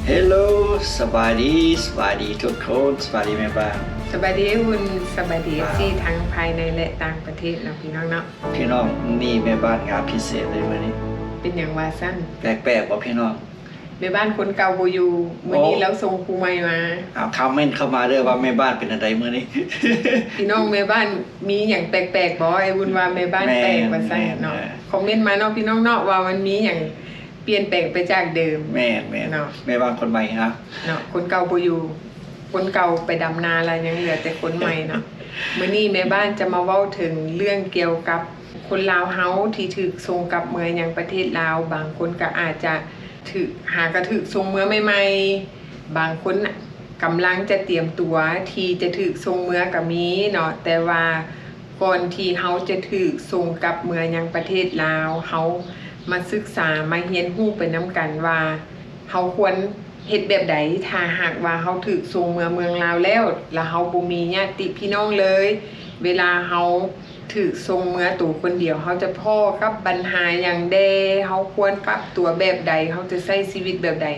Hello ສະບາຍດີ ສະບາຍດີທຸກຄົນ ສະບາຍດີແມ່ບ້ານ ສະບາຍດີອ້າຍອຸ່ນ ສະບາຍດີ ເອັຟຊີ ອ່າ ທັງພາຍໃນ ແລະ ຕ່າງປະເທດເນາະ ພີ່ນ້ອງເນາະ. ພີ່ນ້ອງ ມື້ນີ້ແມ່ບ້ານງາມພິເສດເລີຍມື້ນີ້. ເປັນຫຍັງວ່າຊັ້ນ? ແປກໆບໍ່ພີ່ນ້ອງ? ແມ່ບ້ານຄົນເກົ່າບໍ່ຢູ່ ມື້ນີ້ ໂອ້ ລາວສົ່ງຜູ້ໃໝ່ມາ. ເອົາ ຄອມເມັນເຂົ້າມາເດີ້ວ່າແມ່ບ້ານເປັນອັນໃດມື້ນີ້. ພີ່ນ້ອງ ແມ່ບ້ານມີຫຍັງແປກໆບໍ່? ອ້າຍວຸ້ນວ່າແມ່ບ້ານແປກ ແມ່ນ ວ່າຊັ້ນເນາະ. ແມ່ນ ເອີ ຄອມເມັນມາເນາະ ພີ່ນ້ອງເນາະ ວ່າມັນມີຫຍັງປ່ຽນແປງໄປຈາກເດີມ. ແມ່ນໆ ເນາະ ແມ່ບ້ານຄົນໃໝ່ເນາະ ເນາະ ຄົນເກົ່າບໍ່ຢູ່. ຄົນເກົ່າໄປດຳນາລະ ຍັງເຫຼືອແຕ່ຄົນໃໝ່ເນາະ. ມື້ນີ້ແມ່ບ້ານຈະມາເວົ້າເຖິງເລື່ອງກ່ຽວກັບຄົນລາວເຮົາທີ່ຖືກສົ່ງກັບເມືອຍັງປະເທດລາວ. ບາງຄົນກໍອາດຈະຖືກ ຫາກໍຖືກສົ່ງເມືອໃໝ່ໆ, ບາງຄົນກຳລັງຈະຕຽມຕົວທີ່ຈະຖືກສົ່ງເມືອກໍມີເນາະ. ແຕ່ວ່າກ່ອນທີ່ເຮົາຈະຖືກສົ່ງກັບເມືອຍັງປະເທດລາວ, ເຮົາມາສຶກສາ ມາຮຽນຮູ້ໄປນຳກັນວ່າ ເຮົາຄວນ ເຮັດແບບໃດ ຖ້າຫາກວ່າເຮົາຖືກສົ່ງເມືອເມືອງລາວແລ້ວ ແລ້ວເຮົາບໍ່ມີຍາດຕິພີ່ນ້ອງເລີຍ? ເວລາເຮົາຖືກສົ່ງເມືອໂຕຄົນດຽວ ເຮົາຈະພໍ້ກັບບັນຫາຫຍັງແດ່? ເຮົາຄວນປັບຕົວແບບໃດ? ເຮົາຈະໃຊ້ຊີວິດແບບໃດ?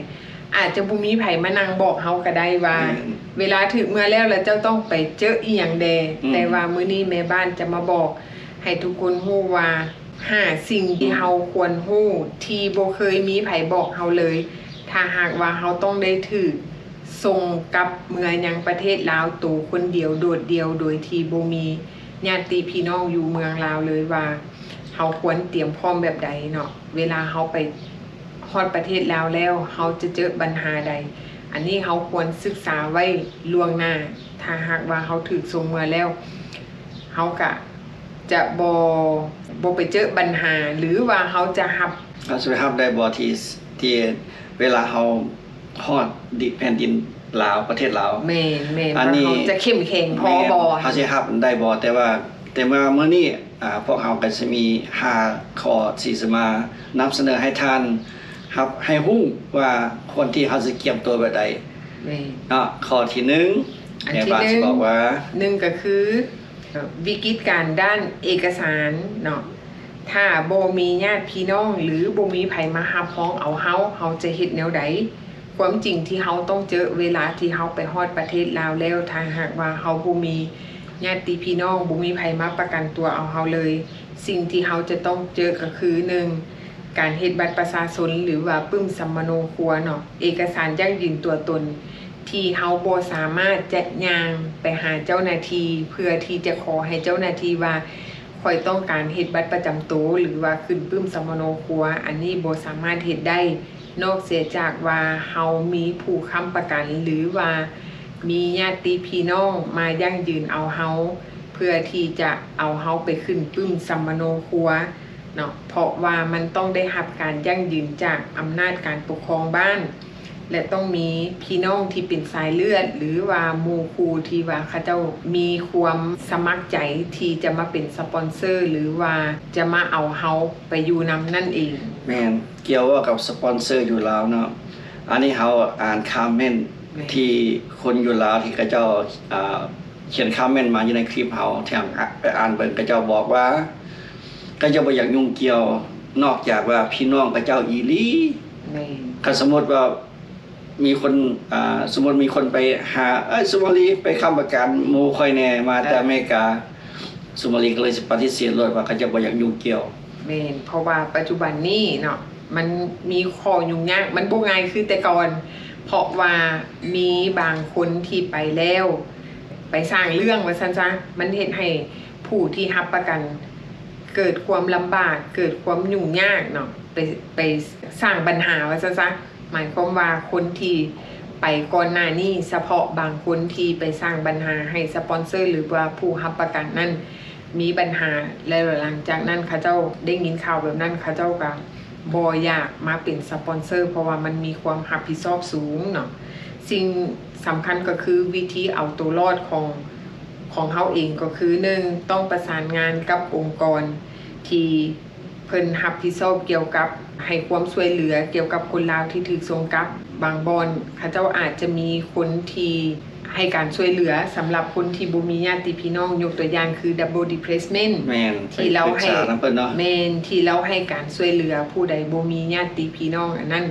ອາດຈະບໍ່ມີໃຜມານັ່ງບອກເຮົາກໍໄດ້ວ່າ ແມ່ນ ເວລາຖືກເມືອແລ້ວ ແລ້ວເຈົ້າຕ້ອງໄປເຈີອີ່ຫຍັງແດ່? ອືມ ແຕ່ວ່າມື້ນີ້ແມ່ບ້ານຈະມາບອກໃຫ້ທຸກຄົນຮູ້ວ່າ ຫ້າສິ່ງທີ່ເຮົາຄວນຮູ້ທີ່ບໍ່ເຄີຍມີໃຜບອກເຮົາເລີຍ ຖ້າຫາກວ່າເຮົາຕ້ອງໄດ້ຖືກສົ່ງກັບເມືອຍັງປະເທດລາວໂຕຄົນດຽວໂດດດ່ຽວ ໂດຍທີ່ບໍ່ມີຍາດຕິພີ່ນ້ອງຢູ່ເມືອງລາວເລີຍ ວ່າເຮົາຄວນຕຽມພ້ອມແບບໃດເນາະ? ເວລາເຮົາໄປຮອດປະເທດລາວແລ້ວ ເຮົາຈະເຈີບັນຫາໃດ? ອັນນີ້ເຮົາຄວນສຶກສາໄວ້ລ່ວງໜ້າ ຖ້າຫາກວ່າເຮົາຖືກສົ່ງເມືອແລ້ວ ເຮົາກະຈະບໍ່ ບໍ່ໄປເຈີບັນຫາ ຫຼືວ່າເຮົາຈະຮັບ ເຮົາຈະໄປຮັບໄດ້ບໍ່ ທີ່ ທີ່ເວລາເຮົາຮອດດິນ ແຜ່ນດິນລາວ ປະເທດລາວ? ແມ່ນໆ ອັນນີ້ວ່າເຮົາຈະເຂັ້ມແຂງພໍບໍ່? ແມ່ນ ເຮົາຊິຮັບໄດ້ບໍ່? ແຕ່ວ່າ ແຕ່ວ່າມື້ນີ້ ອາ ພວກເຮົາກໍຊິມີຫ້າຂໍ້ທີ່ຈະມານຳສະເໜີໃຫ້ທ່ານຮັບ ໃຫ້ຮູ້ວ່າຄວນທີ່ເຮົາຊິກຽມຕົວແບບໃດ ແມ່ນ ເນາະ. ຂໍ້ທີໜຶ່ງ ອັນທີໜຶ່ງ ແມ່ບ້ານຊິບອກວ່າ ໜຶ່ງກໍຄື ເອີ ວິກິດການດ້ານເອກະສານເນາະ. ຖ້າບໍ່ມີຍາດພີ່ນ້ອງ ຫຼື ບໍ່ມີໃຜມາຮັບຮອງເອົາເຮົາ ເຮົາຈະເຮັດແນວໃດ? ຄວາມຈິງທີ່ເຮົາຕ້ອງເຈີເວລາທີ່ເຮົາໄປຮອດປະເທດລາວແລ້ວ ຖ້າຫາກວ່າເຮົາບໍ່ມີຍາດຕິພີ່ນ້ອງ ບໍ່ມີໃຜມາປະກັນຕົວເອົາເຮົາເລີຍ ສິ່ງທີ່ເຮົາຈະຕ້ອງເຈີກໍຄື ໜຶ່ງ ການເຮັດບັດປະຊາຊົນ ຫຼືວ່າປຶ້ມສຳມະໂນຄົວເນາະ, ເອກະສານຢັ້ງຢືນຕົວຕົນ ທີ່ເຮົາບໍ່ສາມາດຈະຍ່າງໄປຫາເຈົ້າໜ້າທີ່ ເພື່ອທີ່ຈະຂໍໃຫ້ເຈົ້າໜ້າທີ່ວ່າ ຂ້ອຍຕ້ອງການເຮັດບັດປະຈຳໂຕ ຫຼືວ່າຂຶ້ນປຶ້ມສຳມະໂນຄົວ, ອັນນີ້ບໍ່ສາມາດເຮັດໄດ້ ນອກເສຍຈາກວ່າເຮົາມີຜູ້ຄ້ຳປະກັນ ຫຼືວ່າມີຍາດຕິພີ່ນ້ອງມາຢັ້ງຢືນເອົາເຮົາ ເພື່ອທີ່ຈະເອົາເຮົາໄປຂຶ້ນປຶ້ມສຳມະໂນຄົວເນາະ, ເພາະວ່າມັນຕ້ອງໄດ້ຮັບການຢັ້ງຢືນຈາກອຳນາດການປົກຄອງບ້ານ ແລະ ຕ້ອງມີພີ່ນ້ອງທີ່ເປັນສາຍເລືອດ ຫຼືວ່າໝູ່ຄູ່ທີ່ວ່າເຂົາເຈົ້າມີຄວາມສະໝັກໃຈທີ່ຈະມາເປັນສະປອນເຊີ ຫຼືວ່າຈະມາເອົາເຮົາໄປຢູ່ນຳນັ້ນເອງ. ແມ່ນ. ກ່ຽວເວົ້າກັບສະປອນເຊີຢູ່ລາວເນາະ, ອັນນີ້ເຮົາອ່ານຄອມເມັນ ແມ່ນ ທີ່ຄົນຢູ່ລາວທີ່ເຂົາເຈົ້າ ອ່າ ຂຽນຄອມເມັນມາຢູ່ໃນຄລິບເຮົາ ແຖມ ອ່າ ໄປອ່ານເບິ່ງ ເຂົາເຈົ້າບອກວ່າ ເຂົາເຈົ້າບໍ່ຢາກຫຍຸ້ງກ່ຽວ ນອກຈາກວ່າພີ່ນ້ອງເຂົາເຈົ້າອີ່ຫຼີ. ແມ່ນ. ຄັນສົມມຸດວ່າມີຄົນ ອ່າ ສົມມຸດມີຄົນໄປຫາ ເອີຍ ສຸມາລີ ໄປຄ້ຳປະກັນໝູ່ຂ້ອຍແດ່ ມາແຕ່ອາເມລິກາ, ສຸມາລີກໍເລີຍຊິປະຕິເສດໂລດວ່າເຂົາເຈົ້າບໍ່ຢາກຫຍຸ້ງກ່ຽວ. ແມ່ນ, ເພາະວ່າປັດຈຸບັນນີ້ເນາະ ມັນມີຂໍ້ຫຍຸ້ງຍາກ, ມັນບໍ່ງ່າຍຄືແຕ່ກ່ອນ, ເພາະວ່າມີບາງຄົນທີ່ໄປແລ້ວ ໄປສ້າງເລື່ອງວ່າຊັ້ນຊະ, ມັນເຮັດໃຫ້ຜູ້ທີ່ຮັບປະກັນເກີດຄວາມລຳບາກ, ເກີດຄວາມຫຍຸ້ງຍາກເນາະ, ໄປ ໄປສ້າງບັນຫາວ່າຊັ້ນຊະ. ໝາຍຄວາມວ່າຄົນທີ່ໄປກ່ອນໜ້ານີ້ ສະເພາະບາງຄົນທີ່ໄປສ້າງບັນຫາໃຫ້ສະປອນເຊີ ຫຼືວ່າຜູ້ຮັບປະກັນນັ້ນມີບັນຫາ, ແລ້ວຫຼັງຈາກນັ້ນເຂົາເຈົ້າໄດ້ຍິນຂ່າວແບບນັ້ນ ເຂົາເຈົ້າກໍບໍ່ຢາກມາເປັນສະປອນເຊີ ເພາະວ່າມັນມີຄວາມຮັບຜິດຊອບສູງເນາະ. ສິ່ງສຳຄັນກໍຄືວິທີເອົາໂຕລອດຂອງ ຂອງເຮົາເອງກໍຄື ໜຶ່ງ ຕ້ອງປະສານງານກັບອົງກອນທີ່ ເພິ່ນຮັບຜິດຊອບກ່ຽວກັບໃຫ້ຄວາມຊ່ວຍເຫຼືອກ່ຽວກັບຄົນລາວທີ່ຖືກສົ່ງກັບ. ບາງບ່ອນເຂົາເຈົ້າອາດຈະມີຄົນທີ່ໃຫ້ການຊ່ວຍເຫຼືອສຳລັບຄົນທີ່ບໍ່ມີຍາດຕິພີ່ນ້ອງ, ຍົກຕົວຢ່າງຄື double displacement ແມ່ນ ທີ່ລາວໃຫ້ ປຶກສານຳເພິ່ນເນາະ. ແມ່ນ ທີ່ລາວໃຫ້ການຊ່ວຍເຫຼືອຜູ້ໃດບໍ່ມີຍາດຕິພີ່ນ້ອງ, ອັນນັ້ນ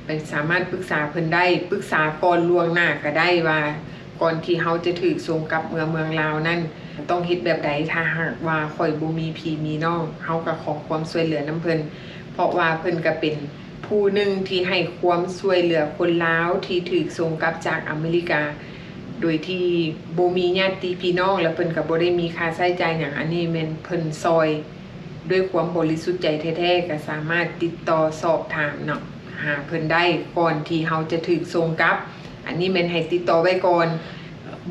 ໄປສາມາດປຶກສາເພິ່ນໄດ້, ປຶກສາກ່ອນລ່ວງໜ້າກໍໄດ້ວ່າ ກ່ອນທີ່ເຮົາຈະຖືກສົ່ງກັບເມືອເມືອງລາວນັ້ນ ຕ້ອງເຮັດແບບໃດ. ຖ້າຫາກວ່າຂ້ອຍບໍ່ມີພີ່ມີນ້ອງ, ເຮົາກໍຂໍຄວາມຊ່ວຍເຫຼືອນຳເພິ່ນ, ເພາະວ່າເພິ່ນກໍເປັນຜູ້ໜຶ່ງທີ່ໃຫ້ຄວາມຊ່ວຍເຫຼືອຄົນລາວທີ່ຖືກສົ່ງກັບຈາກອາເມລິກາ ໂດຍທີ່ບໍ່ມີຍາດຕິພີ່ນ້ອງ ແລະ ເພິ່ນກໍບໍ່ໄດ້ມີຄ່າໃຊ້ຈ່າຍຫຍັງ. ອັນນີ້ແມ່ນເພິ່ນຊ່ອຍ ດ້ວຍຄວາມບໍລິສຸດໃຈແທ້ໆ ກໍສາມາດຕິດຕໍ່ສອບຖາມເນາະ ຫາເພິ່ນໄດ້ ກ່ອນທີ່ເຮົາຈະຖືກສົ່ງກັບ. ອັນນີ້ແມ່ນໃຫ້ຕິດຕໍ່ໄວ້ກ່ອນ,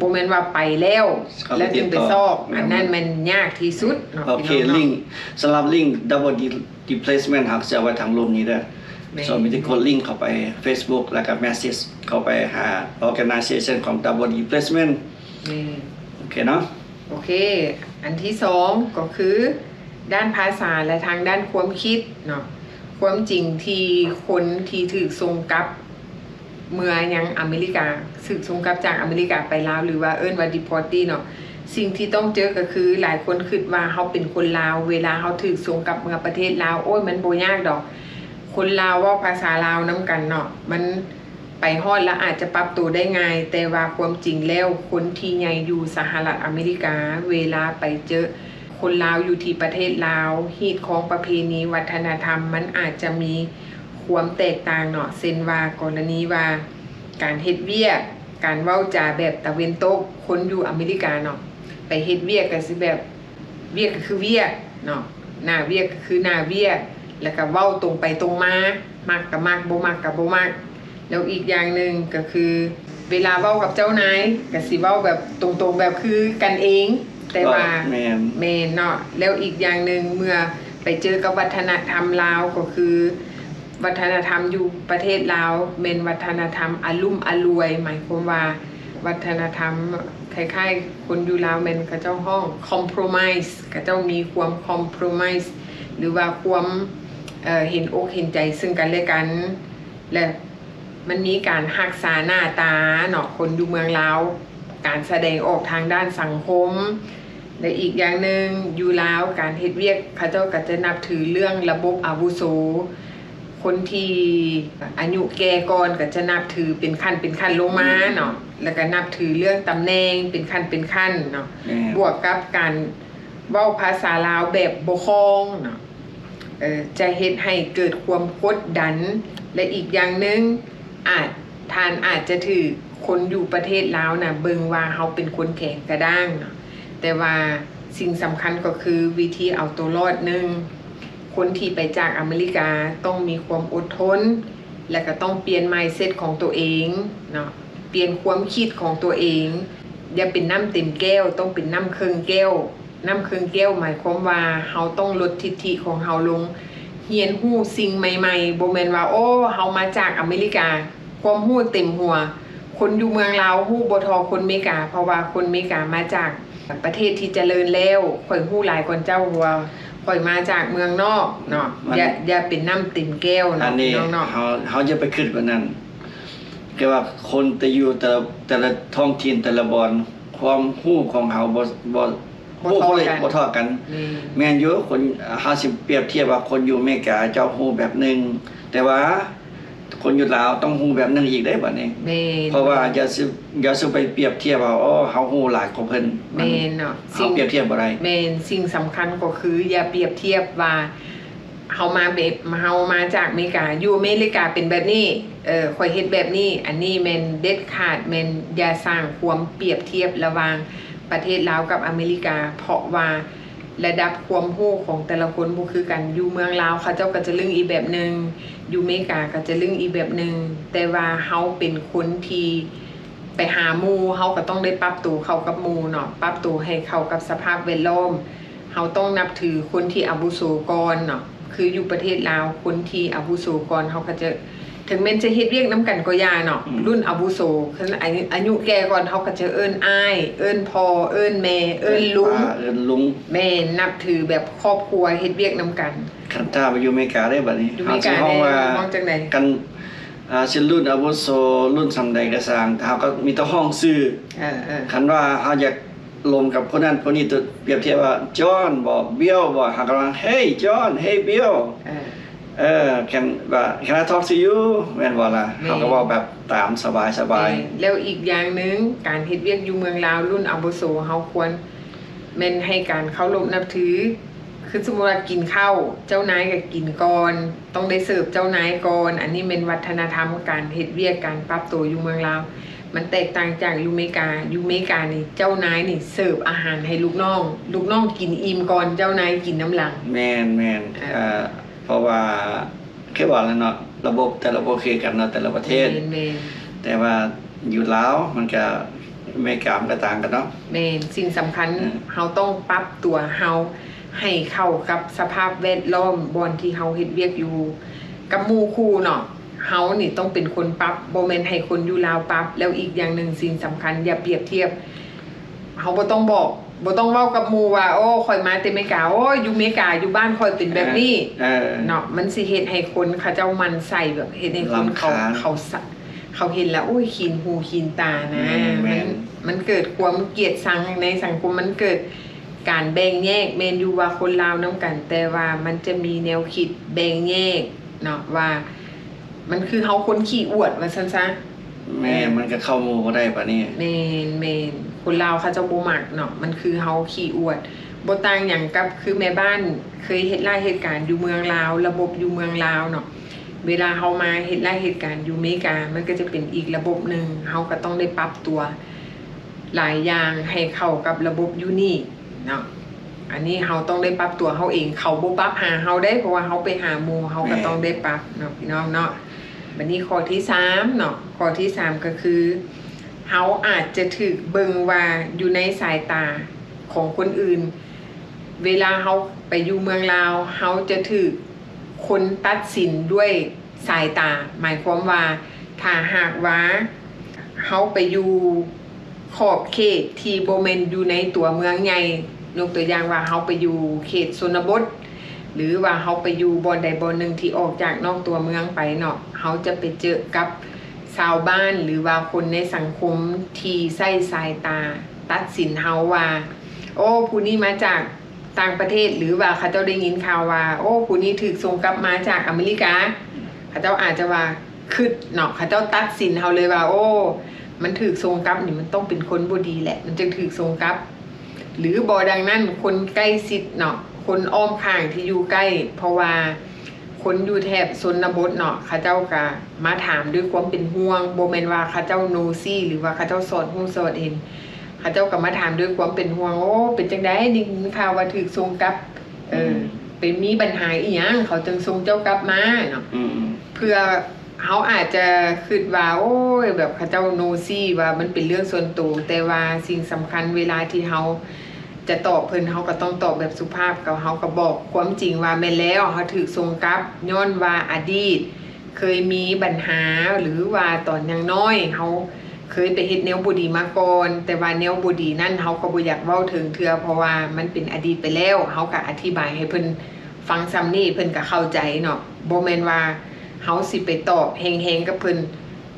ບໍ່ແມ່ນວ່າໄປແລ້ວ ແລ້ວຈຶ່ງໄປຊອກ. ອັນນັ້ນແມ່ນຍາກທີ່ສຸດເນາະ. ໂອເຄ, ພີ່ນ້ອງເນາະ. ລິງ, ສຳລັບລິງ Double Displacement ເຮົາຈະເອົາໄວ້ທາງລຸ່ມນີ້ເດີ. ແມ່ນ. ສ່ວນມີແຕ່ກົດລິງເຂົ້າໄປ Facebook ແລ້ວກໍ message ເຂົ້າໄປຫາ organization ຂອງ Double Displacement. ແມ່ນ. ໂອເຄເນາະ. ໂອເຄ, ອັນທີສອງກໍຄືດ້ານພາສາ ແລະ ທາງດ້ານຄວາມຄິດເນາະ. ຄວາມຈິງທີ່ຄົນທີ່ຖືກສົ່ງກັບເມືອຍັງອາເມລິກາ, ຖືກສົ່ງກັບຈາກອາເມລິກາໄປລາວ ຫຼືວ່າເອີ້ນວ່າ deportee ເນາະ, ສິ່ງທີ່ຕ້ອງເຈີກໍຄື ຫຼາຍຄົນຄິດວ່າເຮົາເປັນຄົນລາວ, ເວລາເຮົາຖືກສົ່ງກັບເມືອປະເທດລາວ, ໂອ້ຍ ມັນບໍ່ຍາກດອກ, ຄົນລາວເວົ້າພາສາລາວນຳກັນເນາະ, ມັນ ໄປຮອດລະອາດຈະປັບໂຕໄດ້ງ່າຍ, ແຕ່ວ່າຄວາມຈິງແລ້ວ ຄົນທີ່ໃຫຍ່ຢູ່ສະຫະລັດອາເມລິກາ ເວລາໄປເຈີຄົນລາວຢູ່ທີ່ປະເທດລາວ, ຮີດຄອງປະເພນີວັດທະນະທຳ ມັນອາດຈະມີຄວາມແຕກຕ່າງເນາະ. ເຊັ່ນວ່າ ກໍລະນີວ່າ ການເຮັດວຽກ, ການເວົ້າຈາແບບຕາເວັນຕົກ, ຄົນຢູ່ອາເມລິກາເນາະ ໄປເຮັດວຽກກໍຊິແບບ ວຽກກໍຄືວຽກເນາະ, ໜ້າວຽກກໍຄືໜ້າວຽກ, ແລ້ວກໍເວົ້າຕົງໄປຕົງມາ, ມັກກໍມັກ, ບໍ່ມັກກໍບໍ່ມັກ. ແລ້ວອີກຢ່າງໜຶ່ງກໍຄື ເວລາເວົ້າກັບເຈົ້ານາຍກໍຊິເວົ້າແບບຕົງໆ ແບບຄືກັນເອງ, ແຕ່ວ່າ ເວົ້າ ແມ່ນ ແມ່ນເນາະ. ແລ້ວອີກຢ່າງໜຶ່ງ ເມື່ອໄປເຈີກັບວັດທະນະທຳລາວ ກໍຄື ວັດທະນະທຳຢູ່ປະເທດລາວແມ່ນວັດທະນະທຳອາລຸ້ມອາລວຍ, ໝາຍຄວາມວ່າວັດທະນະທຳຄ້າຍໆ ຄົນຢູ່ລາວແມ່ນເຂົາເຈົ້າຮ້ອງ compromise, ເຂົາເຈົ້າມີຄວາມ compromise ຫຼືວ່າຄວາມ ເອີ ເຫັນອົກເຫັນໃຈເຊິ່ງກັນແລະກັນ ແລະ ມັນມີການຮັກສາໜ້າຕາເນາະ, ຄົນຢູ່ເມືອງລາວ ການສະແດງອອກທາງດ້ານສັງຄົມ ແລະ ອີກຢ່າງໜຶ່ງ ຢູ່ລາວການເຮັດວຽກ ເຂົາເຈົ້າກໍຈະນັບຖືເລື່ອງລະບົບອາວຸໂສ, ຄົນທີ່ອາຍຸແກ່ກ່ອນກໍຈະນັບຖືເປັນຂັ້ນເປັນຂັ້ນລົງມາເນາະ, ແລ້ວກໍນັບຖືເລື່ອງຕຳແໜ່ງເປັນຂັ້ນເປັນຂັ້ນເນາະ, ແມ່ນ ບວກກັບການເວົ້າພາສາລາວແບບບໍ່ຄ່ອງເນາະ. ເອີ ຈະເຮັດໃຫ້ເກີດຄວາມກົດດັນ ແລະ ອີກຢ່າງໜຶ່ງ ອາດ ທ່ານອາດຈະຖືກຄົນຢູ່ປະເທດລາວນະເບິ່ງວ່າເຮົາເປັນຄົນແຂງກະດ້າງເນາະ, ແຕ່ວ່າສິ່ງສຳຄັນກໍຄືວິທີເອົາໂຕລອດ. ໜຶ່ງ ຄົນທີ່ໄປຈາກອາເມລິກາຕ້ອງມີຄວາມອົດທົນ ແລະ ກໍຕ້ອງປ່ຽນ mindset ຂອງໂຕເອງເນາະ, ປ່ຽນຄວາມຄິດຂອງໂຕເອງ, ຢ່າເປັນນ້ຳເຕັມແກ້ວ, ຕ້ອງເປັນນ້ຳເຄິ່ງແກ້ວ. ນ້ຳເຄິ່ງແກ້ວໝາຍຄວາມວ່າເຮົາຕ້ອງລົດທິດຖິຂອງເຮົາລົງ, ຮຽນຮູ້ສິ່ງໃໝ່ໆ, ບໍ່ແມ່ນວ່າ ໂອ້ ເຮົາມາຈາກອາເມລິກາ, ຄວາມຮູ້ເຕັມຫົວ, ຄົນຢູ່ເມືອງລາວຮູ້ບໍ່ທໍ່ຄົນເມກາ, ເພາະວ່າຄົນເມກາມາຈາກປະເທດທີ່ຈະເລີນແລ້ວ, ຂ້ອຍຮູ້ຫຼາຍກວ່າເຈົ້າ, ເພາະວ່າຂ້ອຍມາຈາກເມືອງນອກເນາະ. ມັນ ຢ່າ ຢ່າເປັນນ້ຳເຕັມແກ້ວເນາະ ອັນນີ້ ພີ່ນ້ອງເນາະ. ເຮົາ ເຮົາຢ່າໄປຄິດແບບນັ້ນ, ແຕ່ວ່າຄົນແຕ່ຢູ່ແຕ່ລະ ແຕ່ລະທ້ອງຖິ່ນ ແຕ່ລະບ່ອນ ຄວາມຮູ້ຂອງເຮົາບໍ່ ບໍ່ ບໍ່ເທົ່າກັນ ບໍ່ເທົ່າກັນ. ແມ່ນ ແມ່ນຢູ່ ຄົນ ເຮົາຊິປຽບທຽບວ່າຄົນຢູ່ອາເມລິກາເຈົ້າຮູ້ແບບໜຶ່ງ, ແຕ່ວ່າຄົນຢູ່ລາວຕ້ອງຮູ້ແບບໜຶ່ງອີກເດ້ບັດນີ້. ແມ່ນ ເພາະວ່າຢ່າຊິ ຢ່າຊິໄປປຽບທຽບວ່າ ໂອ້ ເຮົາຮູ້ຫຼາຍກວ່າເພິ່ນ. ແມ່ນເນາະ ເຮົາປຽບທຽບບໍ່ໄດ້. ແມ່ນ ສິ່ງສຳຄັນກໍຄືຢ່າປຽບທຽບວ່າ ເຮົາມາເບ ເຮົາມາຈາກອາເມລິກາ, ຢູ່ອາເມລິກາເປັນແບບນີ້, ເອີ ຂ້ອຍເຮັດແບບນີ້. ອັນນີ້ແມ່ນເດັດຂາດ, ແມ່ນຢ່າສ້າງຄວາມປຽບທຽບລະຫວ່າງປະເທດລາວກັບອາເມລິກາ, ເພາະວ່າລະດັບຄວາມຮູ້ຂອງແຕ່ລະຄົນບໍ່ຄືກັນ. ຢູ່ເມືອງລາວເຂົາເຈົ້າກໍຈະລຶ້ງອີກແບບໜຶ່ງ, ຢູ່ເມກາກໍຈະລຶ້ງອີກແບບໜຶ່ງ, ແຕ່ວ່າເຮົາເປັນຄົນທີ່ໄປຫາໝູ່, ເຮົາກໍຕ້ອງໄດ້ປັບໂຕເຂົ້າກັບໝູ່ເນາະ, ປັບໂຕໃຫ້ເຂົ້າກັບສະພາບແວດລ້ອມ. ເຮົາຕ້ອງນັບຖືຄົນທີ່ອາວຸໂສກ່ອນເນາະ, ຄືຢູ່ປະເທດລາວ ຄົນທີ່ອາວຸໂສກ່ອນ ເຮົາກໍຈະ ເຖິງແມ່ນຈະເຮັດວຽກນຳກັນກໍຢ່າເນາະ, ອືມ ລຸ້ນອາວຸໂສ ຄັນອາຍຸ ອາຍຸແກ່ກ່ອນ ເຮົາກໍຈະເອີ້ນອ້າຍ, ເອີ້ນພໍ່, ເອີ້ນແມ່, ເອີ້ນລຸງ, ເອີ້ນປ້າ, ເອີ້ນລຸງ. ແມ່ນ ນັບຖືແບບຄອບຄົວ ເຮັດວຽກນຳກັນ. ຄັນຖ້າໄປຢູ່ອາເມລິກາເດ້ບັດນີ້ ຢູ່ອາເມລິກາ ເຮົາຊິຮ້ອງວ່າ ເດ້ ຮ້ອງຈັ່ງໃດ? ຄັນ ອ່າ ຊິລຸ້ນອາວຸໂສລຸ້ນສ່ຳໃດກໍຊ່າງ ເຮົາກໍມີແຕ່ຮ້ອງຊື່. ເອີ ເອີ ຄັນວ່າເຮົາຢາກລົມກັບຄົນນັ້ນຄົນນີ້ ຕົວ ປຽບທຽບວ່າ John ບໍ Bill ບໍ ເຮົາກໍຮ້ອງ Hey John, Hey Bill. ເອີ ເອີ can ວ່າ can I talk to you ແມ່ນບໍ່ລະ? ແມ່ນ. ເຮົາກໍເວົ້າແບບຕາມສະບາຍໆ. ແມ່ນ. ແລ້ວອີກຢ່າງໜຶ່ງ ການເຮັດວຽກຢູ່ເມືອງລາວ ລຸ້ນອາວຸໂສ ເຮົາຄວນແມ່ນໃຫ້ການເຄົາລົບນັບຖື. ຄືສົມມຸດວ່າກິນເຂົ້າ ເຈົ້ານາຍກໍກິນກ່ອນ, ຕ້ອງໄດ້ເສີບເຈົ້ານາຍກ່ອນ. ອັນນີ້ແມ່ນວັດທະນະທຳການເຮັດວຽກ ການປັບໂຕຢູ່ເມືອງລາວ ມັນແຕກຕ່າງຈາກຢູ່ເມກາ. ຢູ່ເມການີ້ ເຈົ້ານາຍນີ້ເສີບອາຫານໃຫ້ລູກນ້ອງ, ລູກນ້ອງກິນອີ່ມກ່ອນ ເຈົ້ານາຍກິນນຳຫຼັງ. ແມ່ນໆ. ເອີ ເອີ ເພາະວ່າ ຄືວ່າແລ້ວເນາະ ລະບົບແຕ່ລະບໍ່ຄືກັນເນາະ ແຕ່ລະປະເທດ. ແມ່ນໆ. ແຕ່ວ່າຢູ່ລາວມັນກະ ເມກາມັນກະຕ່າງກັນເນາະ. ແມ່ນ. ສິ່ງສຳຄັນ ເອີ ເຮົາຕ້ອງປັບຕົວເຮົາໃຫ້ເຂົ້າກັບສະພາບແວດລ້ອມບ່ອນທີ່ເຮົາເຮັດວຽກຢູ່ ກັບໝູ່ຄູ່ເນາະ. ເຮົານີ້ຕ້ອງເປັນຄົນປັບ, ບໍ່ແມ່ນໃຫ້ຄົນຢູ່ລາວປັບ. ແລ້ວອີກຢ່າງໜຶ່ງ ສິ່ງສຳຄັນ ຢ່າປຽບທຽບ. ເຮົາບໍ່ຕ້ອງບອກ, ບໍ່ຕ້ອງເວົ້າກັບໝູ່ວ່າ ໂອ້ ຂ້ອຍມາແຕ່ເມກາ, ໂອ້ຍ ຢູ່ເມກາ ຢູ່ບ້ານຂ້ອຍເປັນແບບນີ້ ເອີ ເນາະ. ມັນຊິເຮັດໃຫ້ຄົນເຂົາເຈົ້າໝັ່ນໃສ່, ແບບເຮັດໃຫ້ຄົນເຂົາ ລຳຄານ ເຂົາສະ ເຂົາເຫັນແລ້ວ ໂອ້ຍ ຂີນຫູຂີນຕານະ. ແມ່ນໆ. ມັນ ມັນເກີດຄວາມກຽດຊັງໃນສັງຄົມ, ມັນເກີດການແບ່ງແຍກ. ແມ່ນຢູ່ວ່າຄົນລາວນຳກັນ, ແຕ່ວ່າມັນຈະມີແນວຄິດແບ່ງແຍກເນາະ ວ່າມັນຄືເຮົາຄົນຂີ້ອວດ ວ່າຊັ້ນຊະ. ແມ່ນ. ແມ່ນ. ມັນກໍເຂົ້າໝູ່ບໍ່ໄດ້ບາດນີ້. ແມ່ນໆ. ຄົນລາວເຂົາເຈົ້າບໍ່ມັກເນາະ, ມັນຄືເຮົາຂີ້ອວດ. ບໍ່ຕ່າງຫຍັງກັບຄືແມ່ບ້ານເຄີຍເຮັດລາຍເຮັດການຢູ່ເມືອງລາວ, ລະບົບຢູ່ເມືອງລາວເນາະ. ເວລາເຮົາມາເຮັດລາຍເຮັດການຢູ່ເມກາ ມັນກໍຈະເປັນອີກລະບົບໜຶ່ງ, ເຮົາກໍຕ້ອງໄດ້ປັບຕົວຫຼາຍຢ່າງໃຫ້ເຂົ້າກັບລະບົບຢູ່ນີ້ເນາະ. ອັນນີ້ເຮົາຕ້ອງໄດ້ປັບຕົວເຮົາເອງ, ເຂົາບໍ່ປັບຫາເຮົາເດ້, ເພາະວ່າເຮົາໄປຫາໝູ່ ເຮົາກໍຕ້ອງໄດ້ປັບເນາະ ແມ່ນ ພີ່ນ້ອງເນາະ. ບັດນີ້ຂໍ້ທີສາມເນາະ, ຂໍ້ທີສາມກໍຄື ເຮົາອາດຈະຖືກເບິ່ງວ່າຢູ່ໃນສາຍຕາຂອງຄົນອື່ນ. ເວລາເຮົາໄປຢູ່ເມືອງລາວ ເຮົາຈະຖືກຄົນຕັດສິນດ້ວຍສາຍຕາ, ໝາຍຄວາມວ່າ ຖ້າຫາກວ່າເຮົາໄປຢູ່ຂອບເຂດທີ່ບໍ່ແມ່ນຢູ່ໃນຕົວເມືອງໃຫຍ່, ຍົກຕົວຢ່າງວ່າເຮົາໄປຢູ່ເຂດຊົນນະບົດ ຫຼືວ່າເຮົາໄປຢູ່ບ່ອນໃດບ່ອນໜຶ່ງທີ່ອອກຈາກນອກຕົວເມືອງໄປເນາະ, ເຮົາຈະໄປເຈີກັບຊາວບ້ານ ຫຼືວ່າຄົນໃນສັງຄົມທີ່ໃຊ້ສາຍຕາຕັດສິນເຮົາວ່າ ໂອ້ ຜູ້ນີ້ມາຈາກຕ່າງປະເທດ, ຫຼືວ່າເຂົາເຈົ້າໄດ້ຍິນຂ່າວວ່າ ໂອ້ ຜູ້ນີ້ຖືກສົ່ງກັບມາຈາກອາເມລິກາ, ເຂົາເຈົ້າອາດຈະວ່າ ຄິດເນາະ, ເຂົາເຈົ້າຕັດສິນເຮົາເລີຍວ່າ ໂອ້ ມັນຖືກສົ່ງກັບນີ້ ມັນຕ້ອງເປັນຄົນບໍ່ດີແຫຼະ ມັນຈຶ່ງຖືກສົ່ງກັບ. ຫຼືບໍ່ດັ່ງນັ້ນ ຄົນໃກ້ຊິດເນາະ, ຄົນອ້ອມຂ້າງທີ່ຢູ່ໃກ້, ເພາະວ່າຄົນຢູ່ແຖບຊົນນະບົດເນາະ ເຂົາເຈົ້າກະມາຖາມດ້ວຍຄວາມເປັນຫ່ວງ, ບໍ່ແມ່ນວ່າເຂົາເຈົ້າໂນຊີ ຫຼືວ່າເຂົາເຈົ້າສອດຮູ້ສອດເຫັນ, ເຂົາເຈົ້າກະມາຖາມດ້ວຍຄວາມເປັນຫ່ວງ, ໂອ້ ເປັນຈັ່ງໃດ ໄດ້ຍິນຂ່າວວ່າຖືກສົ່ງກັບ ເອີ ອືມ ເປັນ ມີບັນຫາອີ່ຫຍັງ ເຂົາຈຶ່ງສົ່ງເຈົ້າກັບມາເນາະ. ອືມ ເພື່ອເຮົາອາດຈະຄິດວ່າ ໂອ້ຍ ແບບເຂົາເຈົ້າໂນຊີວ່າມັນເປັນເລື່ອງສ່ວນໂຕ, ແຕ່ວ່າສິ່ງສຳຄັນເວລາທີ່ເຮົາຈະຕອບເພິ່ນ ເຮົາກໍຕ້ອງຕອບແບບສຸພາບ, ກໍ ເຮົາກໍບອກຄວາມຈິງວ່າ ແມ່ນແລ້ວ ເຮົາຖືກສົ່ງກັບ ຍ້ອນວ່າອະດີດ ເຄີຍມີບັນຫາ ຫຼືວ່າຕອນຍັງນ້ອຍເຮົາເຄີຍໄປເຮັດແນວບໍ່ດີມາກ່ອນ, ແຕ່ວ່າແນວບໍ່ດີນັ້ນເຮົາກໍບໍ່ຢາກເວົ້າເຖິງເທື່ອ ເພາະວ່າມັນເປັນອະດີດໄປແລ້ວ. ເຮົາກໍອະທິບາຍໃຫ້ເພິ່ນຟັງສ່ຳນີ້ ເພິ່ນກໍເຂົ້າໃຈເນາະ. ບໍ່ແມ່ນວ່າເຮົາຊິໄປຕອບແຮງໆກັບເພິ່ນ,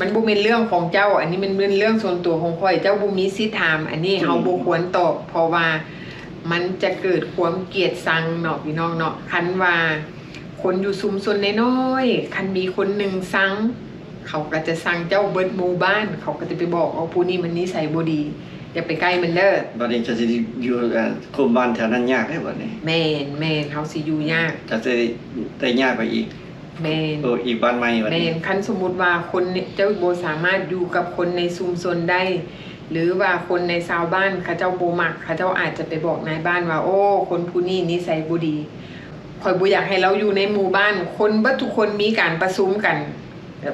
ມັນບໍ່ແມ່ນເລື່ອງຂອງເຈົ້າ, ອັນນີ້ມັນແມ່ນເລື່ອງສ່ວນຕົວຂອງຂ້ອຍ, ເຈົ້າບໍ່ມີສິດຖາມ. ອັນນີ້ເຮົາ ອືມ ບໍ່ຄວນຕອບ ເພາະວ່າມັນຈະເກີດຄວາມກຽດຊັງເນາະ ພີ່ນ້ອງເນາະ. ຄັນວ່າ ຄົນຢູ່ຊຸມຊົນນ້ອຍໆ ຄັນມີຄົນໜຶ່ງຊັງ ເຂົາກໍຈະຊັງເຈົ້າເບິດໝູ່ບ້ານ, ເຂົາກໍຈະໄປບອກ ເອົາ ຜູ້ນີ້ມັນນິໄສບໍ່ດີ ຢ່າໄປໃກ້ມັນເດີ. ບັດນີ້ເຈົ້າຊິຢູ່ ເອີ ຄຸມບ້ານແຖວນັ້ນຍາກເດ້ບັດນີ້. ແມ່ນໆ ເຮົາຊິຢູ່ຍາກ, ເຈົ້າຊິໄດ້ຍ້າຍໄປອີກ. ແມ່ນ ໂອ້ ອີກບ້ານໃໝ່ບັດນີ້. ແມ່ນ ຄັນສົມມຸດວ່າຄົນ ເຈົ້າບໍ່ສາມາດຢູ່ກັບຄົນໃນຊຸມຊົນໄດ້ ຫຼືວ່າຄົນໃນຊາວບ້ານເຂົາເຈົ້າບໍ່ມັກ, ເຂົາເຈົ້າອາດຈະໄປບອກນາຍບ້ານວ່າ ໂອ້ ຄົນຜູ້ນີ້ນິໄສບໍ່ດີ. ຂ້ອຍບໍ່ຢາກໃຫ້ລາວຢູ່ໃນໝູ່ບ້ານ. ຄົນເບິດທຸກຄົນມີການປະຊຸມກັນ,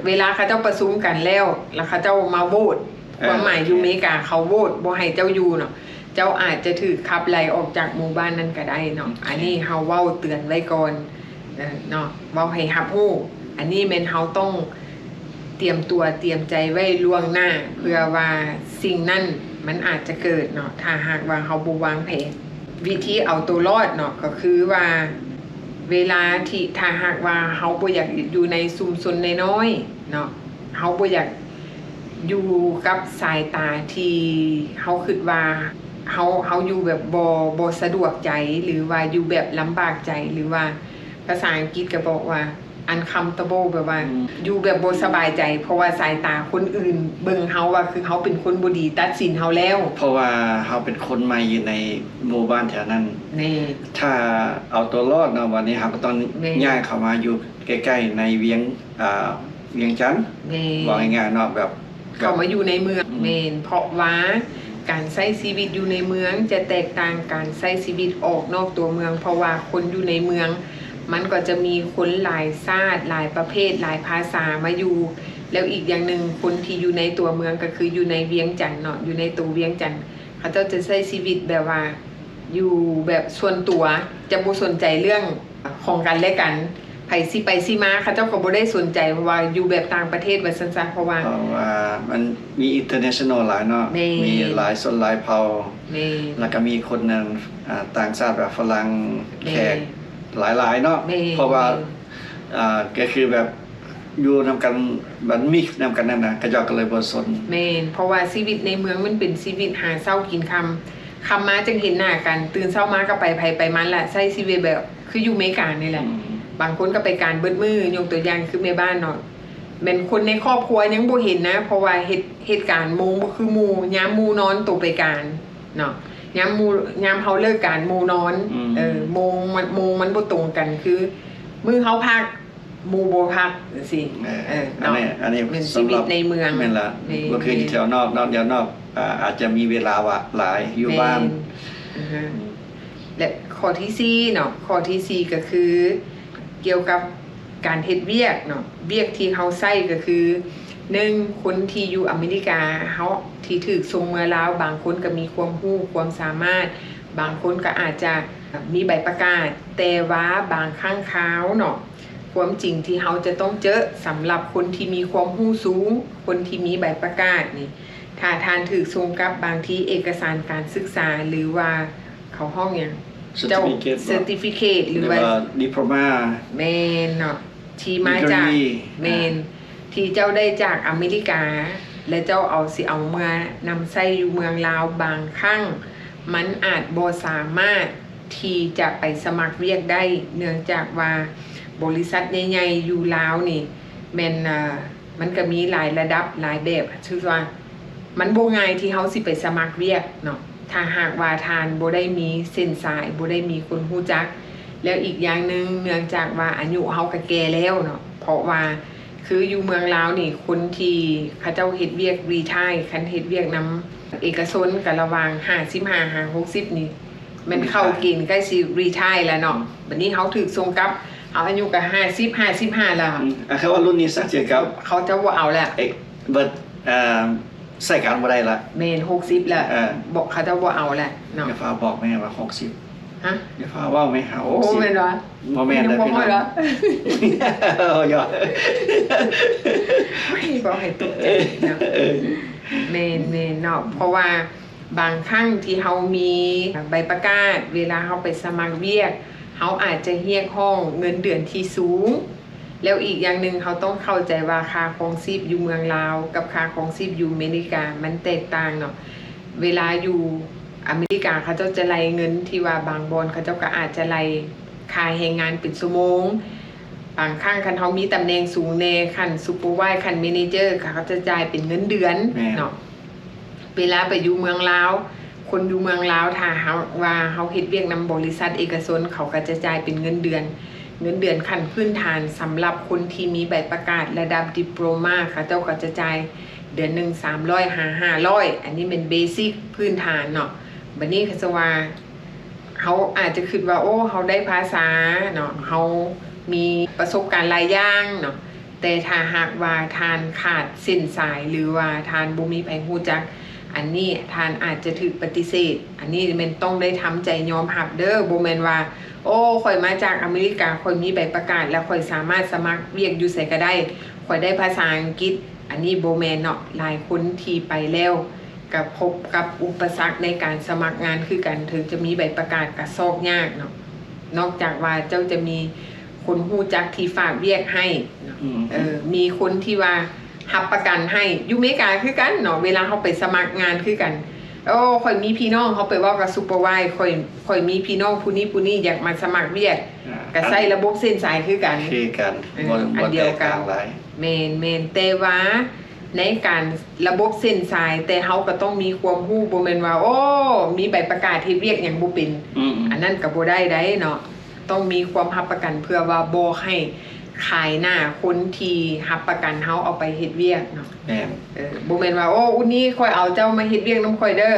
ເວລາເຂົາເຈົ້າປະຊຸມກັນແລ້ວ ແລ້ວເຂົາເຈົ້າມາໂຫວດ, ເອີ ຄວາມໝາຍຢູ່ເມກາເຂົາໂຫວດບໍ່ໃຫ້ເຈົ້າຢູ່ເນາະ, ເຈົ້າອາດຈະຖືກຂັບໄລ່ອອກຈາກໝູ່ບ້ານນັ້ນກໍໄດ້ເນາະ. ໂອເຄ ອັນນີ້ເຮົາເວົ້າເຕືອນໄວ້ກ່ອນ ເອີ ເນາະ, ເວົ້າໃຫ້ຮັບຮູ້. ອັນນີ້ແມ່ນເຮົາຕ້ອງ ຕຽມຕົວຕຽມໃຈໄວ້ລ່ວງໜ້າ ເພື່ອວ່າສິ່ງນັ້ນມັນອາດຈະເກີດເນາະ ຖ້າຫາກວ່າເຮົາບໍ່ວາງແຜນ. ວິທີເອົາໂຕລອດເນາະ ກໍຄືວ່າເວລາທີ່ ຖ້າຫາກວ່າເຮົາບໍ່ຢາກຢູ່ໃນຊຸມຊົນນ້ອຍໆເນາະ, ເຮົາບໍ່ຢາກຢູ່ກັບສາຍຕາທີ່ເຮົາຄິດວ່າເຮົາ ເຮົາຢູ່ແບບບໍ່ ບໍ່ສະດວກໃຈ ຫຼືວ່າຢູ່ແບບລຳບາກໃຈ ຫຼືວ່າພາສາອັງກິດກໍບອກວ່າ uncomfortable ແບບວ່າ ອືມ ຢູ່ແບບບໍ່ສະບາຍໃຈ ເພາະວ່າສາຍຕາຄົນອື່ນເບິ່ງເຮົາວ່າ ຄືເຮົາເປັນຄົນບໍ່ດີ ຕັດສິນເຮົາແລ້ວ. ເພາະວ່າເຮົາເປັນຄົນໃໝ່ຢູ່ໃນໝູ່ບ້ານແຖວນັ້ນ. ແມ່ນ. ຖ້າເອົາຕົວລອດເນາະ ບັດນີ້ເຮົາກໍຕ້ອງ ແມ່ນ ຍ້າຍເຂົ້າມາຢູ່ໃກ້ໆໃນວຽງ ອ່າ ວຽງຈັນ. ແມ່ນ. ເວົ້າງ່າຍໆເນາະ ແບບ ເຂົ້າມາຢູ່ໃນເມືອງ. ອືມ. ແມ່ນ. ເພາະວ່າການໃຊ້ຊີວິດຢູ່ໃນເມືອງຈະແຕກຕ່າງການໃຊ້ຊີວິດອອກນອກຕົວເມືອງ ເພາະວ່າຄົນຢູ່ໃນເມືອງ ມັນກໍຈະມີຄົນຫຼາຍຊາດ ຫຼາຍປະເພດ ຫຼາຍພາສາມາຢູ່. ແລ້ວອີກຢ່າງໜຶ່ງ ຄົນທີ່ຢູ່ໃນຕົວເມືອງ ກໍຄືຢູ່ໃນວຽງຈັນເນາະ ຢູ່ໃນໂຕວຽງຈັນ ເຂົາເຈົ້າຈະໃຊ້ຊີວິດແບບວ່າ ຢູ່ແບບສ່ວນຕົວ ຈະບໍ່ສົນໃຈເລື່ອງຂອງກັນແລະກັນ ໃຜຊິໄປຊິມາ ເຂົາເຈົ້າກໍບໍ່ໄດ້ສົນໃຈ ເພາະວ່າຢູ່ແບບຕ່າງປະເທດວ່າຊັ້ນຊະ ເພາະວ່າ ເພາະວ່າມັນມີ international ຫຼາຍເນາະ. ແມ່ນ. ມີຫຼາຍຊົນຫຼາຍເຜົ່າ. ແມ່ນ. ແລ້ວກໍມີຄົນ ອ່າ ຕ່າງຊາດແບບຝຣັ່ງ ແມ່ນ ແຂກຫຼາຍໆເນາະ. ແມ່ນ. ເພາະວ່າ ແມ່ນ ອ່າ ກໍຄືແບບຢູ່ນຳກັນ ມັນ mix ນຳກັນນັ້ນນະ ເຂົາເຈົ້າກໍເລີຍບໍ່ສົນ. ແມ່ນ. ເພາະວ່າຊີວິດໃນເມືອງມັນເປັນຊີວິດຫາເຊົ້າກິນຄ່ຳ ຄ່ຳມາຈຶ່ງເຫັນໜ້າກັນ ຕື່ນເຊົ້າມາກໍໄປໃຜໄປມັນລະ ໃຊ້ຊີວິດແບບຄືຢູ່ເມການີ້ແຫຼະ. ອືມ. ບາງຄົນກໍໄປການເບິດມື້ ຍົກຕົວຢ່າງຄືແມ່ບ້ານເນາະ ແມ່ນຄົນໃນຄອບຄົວຍັງບໍ່ເຫັນນະ ເພາະວ່າເຮັດ ເຮັດການໂມງບໍ່ຄືໝູ່ ຍາມໝູ່ນອນໂຕໄປການເນາະ ຍາມໝູ່ ຍາມເຮົາເລີກການໝູ່ນອນ. ອືມ. ເອີ ໂມງມັນ ໂມງມັນບໍ່ຕົງກັນ ຄືມື້ເຮົາພັກ ໝູ່ບໍ່ພັກຈັ່ງຊີ້. ເອີ ເອີ ອັນນີ້ ເນາະ ອັນນີ້ແມ່ນຊີວິດໃນເມືອງ. ແມ່ນລະ. ແມ່ນ. ບໍ່ຄືຢູ່ແຖວນອກເນາະ ແຖວນອກ ອ່າ ອາດຈະມີເວລາວ່າງຫຼາຍ ຢູ່ບ້ານ. ແມ່ນ. ອືຮຶ. ແລະ ຂໍ້ທີສີ່ເນາະ ຂໍ້ທີສີ່ກໍຄື ກ່ຽວກັບການເຮັດວຽກເນາະ ວຽກທີ່ເຮົາໃຊ້ກໍຄື ໜຶ່ງ ຄົນທີ່ຢູ່ອາເມລິກາ ເຮົາທີ່ຖືກສົ່ງເມືອລາວ ບາງຄົນກໍມີຄວາມຮູ້ຄວາມສາມາດ ບາງຄົນກໍອາດຈະມີໃບປະກາດ ແຕ່ວ່າບາງຄັ້ງຄາວເນາະ ຄວາມຈິງທີ່ເຮົາຈະຕ້ອງເຈີສຳລັບຄົນທີ່ມີຄວາມຮູ້ສູງ ຄົນທີ່ມີໃບປະກາດນີ້ ຖ້າທ່ານຖືກສົ່ງກັບ ບາງທີເອກະສານການສຶກສາ ຫຼືວ່າເຂົາຮ້ອງຫຍັງ ເຈົ້າ Certificate ເນາະ Certificate ຫຼືວ່າ ຫຼືວ່າ Diploma. ແມ່ນເນາະ ທີ່ມາຈາກ Degree. ແມ່ນ ອ່າ ທີ່ເຈົ້າໄດ້ຈາກອາເມລິກາ ແລະ ເຈົ້າເອົາ ຊິເອົາເມືອນຳໃຊ້ຢູ່ເມືອງລາວ ບາງຄັ້ງມັນອາດບໍ່ສາມາດທີ່ຈະໄປສະໝັກວຽກໄດ້ ເນື່ອງຈາກວ່າບໍລິສັດໃຫຍ່ໆຢູ່ລາວນີ້ແມ່ນ ອ່າ ມັນກໍມີຫຼາຍລະດັບຫຼາຍແບບ ຄືວ່າມັນບໍ່ງ່າຍທີ່ເຮົາຊິໄປສະໝັກວຽກເນາະ ຖ້າຫາກວ່າທ່ານບໍ່ໄດ້ມີເສັ້ນສາຍ ບໍ່ໄດ້ມີຄົນຮູ້ຈັກ. ແລ້ວອີກຢ່າງໜຶ່ງ ເນື່ອງຈາກວ່າອາຍຸເຮົາກໍແກ່ແລ້ວເນາະ ເພາະວ່າຄືຢູ່ເມືອງລາວນີ້ ຄົນທີ່ເຂົາເຈົ້າເຮັດວຽກ retire ຄັນເຮັດວຽກນຳເອກະຊົນ ກໍລະຫວ່າງຫ້າສິບຫ້າຫາຫົກສິບນີ້ ແມ່ນເຂົ້າເກນໃກ້ຊິ retire ແລ້ວເນາະ ບັດນີ້ເຮົາຖືກສົ່ງກັບ ເຮົາອາຍຸກໍຫ້າສິບ ຫ້າສິບຫ້າແລ້ວ. ອືມ ອ່າ ຄືວ່າລຸ້ນນີ້ສັກເຈັດເກົ້າ ເຂົາເຈົ້າບໍ່ເອົາແລ້ວ ເອີ ເບິດ ເອີ ໃຊ້ການບໍ່ໄດ້ລະ ແມ່ນ ຫົກສິບແລ້ວ ເອີ ບໍ່ ເຂົາເຈົ້າບໍ່ເອົາແລ້ວເນາະ. ຢ່າຟ້າວບອກແມ່ວ່າຫົກສິບ ຮະ ຢ່າຟ້າວເວົ້າແມ່ ຫ້າ ຫົກສິບ ໂອ້ ແມ່ນບໍ່? ບໍ່ແມ່ນເດີ ຍັງບໍ່ຮອດເດີ ພີ່ນ້ອງ ເວົ້າຢອກ ໂອ້ຍ ເວົ້າໃຫ້ຕົກໃຈເນາະ ເອີ ແມ່ນ ແມ່ນເນາະ ເພາະວ່າ ບາງຄັ້ງທີ່ເຮົາມີໃບປະກາດ ເວລາເຮົາໄປສະໝັກວຽກ ເຮົາອາດຈະຮຽກຮ້ອງເງິນເດືອນທີ່ສູງ ແລ້ວອີກຢ່າງໜຶ່ງ ເຮົາຕ້ອງເຂົ້າໃຈວ່າຄ່າຄອງຊີບຢູ່ເມືອງລາວກັບຄ່າຄອງຊີບຢູ່ອາເມລິກາມັນແຕກຕ່າງເນາະ. ເວລາຢູ່ອາເມລິກາ ເຂົາເຈົ້າຈະໄລ່ເງິນທີ່ວ່າບາງບ່ອນ ເຂົາເຈົ້າກໍອາດຈະໄລ່ຄ່າແຮງງານເປັນຊົ່ວໂມງ. ບາງຄັ້ງຄັນເຮົາມີຕຳແໜ່ງສູງແດ່ ຂັ້ນ supervise ຂັ້ນ manager ເຂົາກໍຈະຈ່າຍເປັນເງິນເດືອນ ແມ່ນ ເນາະ. ເວລາໄປຢູ່ເມືອງລາວ ຄົນຢູ່ເມືອງລາວ ຖ້າຫາກວ່າເຮົາເຮັດວຽກນຳບໍລິສັດເອກະຊົນ ເຂົາກໍຈະຈ່າຍເປັນເງິນເດືອນ ເງິນເດືອນຂັ້ນພື້ນຖານສຳລັບຄົນທີ່ມີໃບປະກາດລະດັບ diploma ເຂົາເຈົ້າກໍຈະຈ່າຍເດືອນໜຶ່ງສາມຮ້ອຍຫາຫ້າຮ້ອຍ ອັນນີ້ແມ່ນ basic ພື້ນຖານເນາະ. ບັດນີ້ເຂົາຈະວ່າ ເຮົາອາດຈະຄິດວ່າ ໂອ້ ເຮົາໄດ້ພາສາເນາະ ເຮົາມີປະສົບການຫຼາຍຢ່າງເນາະ ແຕ່ຖ້າຫາກວ່າທ່ານຂາດເສັ້ນສາຍ ຫຼືວ່າທ່ານບໍ່ມີໃຜຮູ້ຈັກ ອັນນີ້ທ່ານອາດຈະຖືກປະຕິເສດ. ອັນນີ້ແມ່ນຕ້ອງໄດ້ທຳໃຈຍອມຮັບເດີ ບໍ່ແມ່ນວ່າ ໂອ້ ຂ້ອຍມາຈາກອາເມລິກາ ຂ້ອຍມີໃບປະກາດ ແລ້ວຂ້ອຍສາມາດສະໝັກວຽກຢູ່ໃສກໍໄດ້ ຂ້ອຍໄດ້ພາສາອັງກິດ. ອັນນີ້ບໍ່ແມ່ນເນາະ ຫຼາຍຄົນທີ່ໄປແລ້ວ ກະພົບກັບອຸປະສັກໃນການສະໝັກງານຄືກັນ ເຖິງຈະມີໃບປະກາດກະຊອກຍາກເນາະ. ນອກຈາກວ່າເຈົ້າຈະມີຄົນຮູ້ຈັກທີ່ຝາກວຽກໃຫ້ເນາະ ອືມ ເອີ ມີຄົນທີ່ວ່າຮັບປະກັນໃຫ້. ຢູ່ເມກາຄືກັນເນາະ ເວລາເຮົາໄປສະໝັກງານຄືກັນ ໂອ້ ຂ້ອຍມີພີ່ນ້ອງ ເຮົາໄປເວົ້າກັບ supervise ຂ້ອຍ ຂ້ອຍມີພີ່ນ້ອງຜູ້ນີ້ຜູ້ນີ້ ຢາກມາສະໝັກວຽກ ອ່າ ກໍໃຊ້ລະບົບເສັ້ນສາຍຄືກັນ ຄືກັນ ເອີ ບໍ່ ບໍ່ແຕກຕ່າງຫຼາຍ ແມ່ນໆ ແຕ່ວ່າໃນການລະບົບເສັ້ນສາຍ ແຕ່ເຮົາກໍຕ້ອງມີຄວາມຮູ້ ບໍ່ແມ່ນວ່າ ໂອ້ ມີໃບປະກາດເຮັດວຽກຫຍັງບໍ່ເປັນ ອືມໆ ອັນນັ້ນກໍບໍ່ໄດ້ໃດເນາະ ຕ້ອງມີຄວາມຮັບປະກັນ ເພື່ອວ່າບໍ່ໃຫ້ຂາຍໜ້າຄົນທີ່ຮັບປະກັນເຮົາເອົາໄປເຮັດວຽກເນາະ ແມ່ນ ເອີ ບໍ່ແມ່ນວ່າ ໂອ້ ອຸນີ້ຂ້ອຍເອົາເຈົ້າມາເຮັດວຽກນຳຂ້ອຍເດີ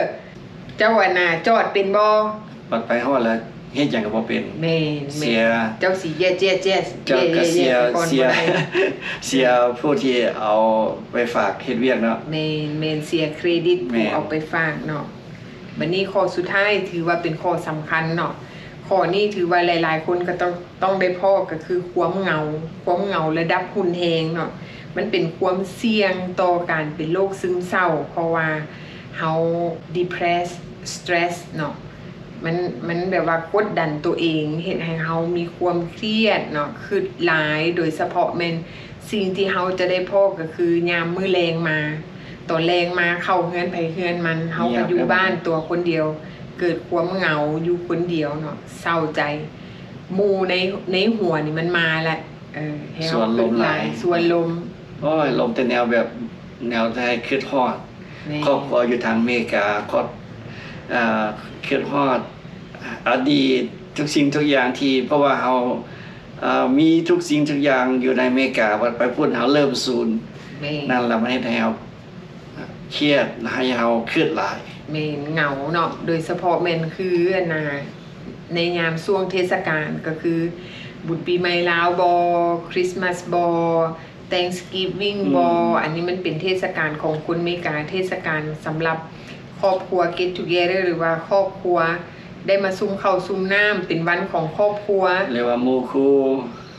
ເຈົ້າ ອັນນ່າ ຈອດເປັນບໍ່? ບັດໄປຮອດແລ້ວເຮັດຫຍັງກໍບໍ່ເປັນ ແມ່ນໆ ເສຍ ເຈົ້າຊິແຍ່ໆ ເຈົ້າກໍເສຍ ເສຍ ເສຍຜູ້ທີ່ເອົາໄປຝາກເຮັດວຽກເນາະ ແມ່ນໆ ເສຍເຄຣດິດຜູ້ເອົາໄປຝາກເນາະ ບັດນີ້ຂໍ້ສຸດທ້າຍ ຖືວ່າເປັນຂໍ້ສຳຄັນເນາະ ຂໍ້ນີ້ຖືວ່າຫຼາຍໆຄົນກໍຕ້ອງ ຕ້ອງໄດ້ພໍ້ ກໍຄືຄວາມເຫງົາ ຄວາມເຫງົາລະດັບຮຸນແຮງເນາະ ມັນເປັນຄວາມສ່ຽງຕໍ່ການເປັນໂລກຊຶມເສົ້າ ເພາະວ່າເຮົາ depress stress ເນາະ ມັນ ມັນແບບວ່າກົດດັນໂຕເອງ ເຮັດໃຫ້ເຮົາມີຄວາມຄຽດເນາະ ຄຶດຫຼາຍ ໂດຍສະເພາະແມ່ນສິ່ງທີ່ເຮົາຈະໄດ້ພໍ້ ກໍຄືຍາມມື້ແລງມາ ຕອນແລງມາເຂົ້າເຮືອນໃຜເຮືອນມັນ ເຮົາກໍຢູ່ບ້ານຕົວຄົນດຽວ ເກີດຄວາມເຫງົາ ຢູ່ຄົນດຽວເນາະ ເສົ້າໃຈ ໝູ່ໃນ ໃນຫົວນີ້ມັນມາແຫຼະ ເອີ ໃຫ້ເຮົາຄຶດຫຼາຍ ຊວນລົມ ໂອ້ຍ ລົມແຕ່ແນວແບບ ແນວໃຫ້ຄຶດຮອດ ແມ່ນ ຄອບຄົວຢູ່ທາງເມກາ ຄອບ ເອີ ຄຶດຮອດອະດີດ ທຸກສິ່ງທຸກຢ່າງທີ່ ເພາະວ່າເຮົາ ເອີ ມີທຸກສິ່ງທຸກຢ່າງຢູ່ໃນເມກາ ບັດໄປພຸ້ນເຮົາເລີ່ມສູນ ແມ່ນ ນັ້ນລະມັນເຮັດໃຫ້ເຮົາຄຽດ ໃຫ້ເຮົາຄຶດຫຼາຍ ແມ່ນ ເຫງົາເນາະ ໂດຍສະເພາະແມ່ນຄື ອັນນ່າ ໃນຍາມຊ່ວງເທດສະການ ກໍຄືບຸນປີໃໝ່ລາວບໍ ຄຣິສມາສບໍ Thanksgiving ອືມ ບໍ ອັນນີ້ມັນເປັນເທດສະການຂອງຄົນເມກາ ເທດສະການສຳລັບຄອບຄົວ get together ຫຼືວ່າຄອບຄົວໄດ້ມາຊຸມເຂົ້າຊຸມນ້ຳ ເປັນວັນຂອງຄອບຄົວ ຫຼືວ່າໝູ່ຄູ່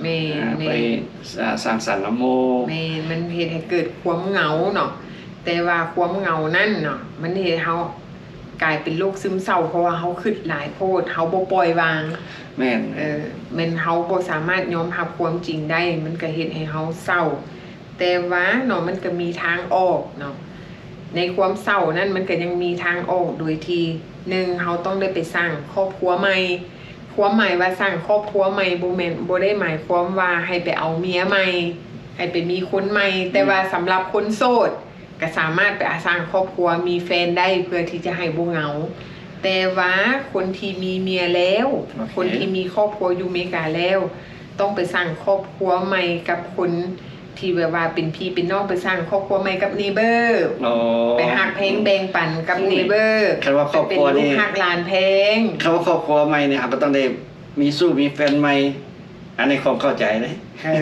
ແມ່ນ ອ່າ ແມ່ນ ໄປ ອ່າ ສັງສັນນຳໝູ່ ແມ່ນ ມັນເຮັດໃຫ້ເກີດຄວາມເຫງົາເນາະ ແຕ່ວ່າຄວາມເຫງົານັ້ນເນາະ ມັນເຮັດໃຫ້ເຮົາ ກາຍເປັນໂລກຊຶມເສົ້າ ເພາະວ່າເຮົາຄຶດຫຼາຍໂພດ ເຮົາບໍ່ປ່ອຍວາງ ແມ່ນ ເອີ ແມ່ນເຮົາບໍ່ສາມາດຍອມຮັບຄວາມຈິງໄດ້ ມັນກະເຮັດໃຫ້ເຮົາເສົ້າ ແຕ່ວ່າເນາະ ມັນກະມີທາງອອກເນາະ ໃນຄວາມເສົ້ານັ້ນ ມັນກະຍັງມີທາງອອກ ໂດຍທີ່ ໜຶ່ງ ເຮົາຕ້ອງໄດ້ໄປສ້າງຄອບຄົວໃໝ່ ຄວາມໝາຍວ່າສ້າງຄອບຄົວໃໝ່ ບໍ່ແມ່ນ ບໍ່ໄດ້ໝາຍຄວາມວ່າໃຫ້ໄປເອົາເມຍໃໝ່ ໃຫ້ໄປມີຄົນໃໝ່ ອືມ ແຕ່ວ່າສຳລັບຄົນໂສດ ກໍສາມາດໄປ ອາ ສ້າງຄອບຄົວ ມີແຟນໄດ້ ເພື່ອທີ່ຈະໃຫ້ບໍ່ເຫງົາ ແຕ່ວ່າຄົນທີ່ມີເມຍແລ້ວ ໂອເຄ ຄົນທີ່ມີຄອບຄົວຢູ່ເມກາແລ້ວ ຕ້ອງໄປສ້າງຄອບຄົວໃໝ່ກັບຄົນທີ່ແບບວ່າເປັນພີ່ເປັນນ້ອງ ໄປສ້າງຄອບຄົວໃໝ່ກັບ neighbor ອໍ ໄປຮັກແພງແບ່ງປັນກັບ ໂອ້ຍ neighbor ຄັນວ່າຄອບຄົວນີ້ ເປັນລູກຮັກຫຼານແພງ ຄັນວ່າຄອບຄົວໃໝ່ນີ້ ເຮົາກໍຕ້ອງໄດ້ມີຊູ້ມີແຟນໃໝ່ ອັນນີ້ຄວາມເຂົ້າໃຈເດ້ ເອີ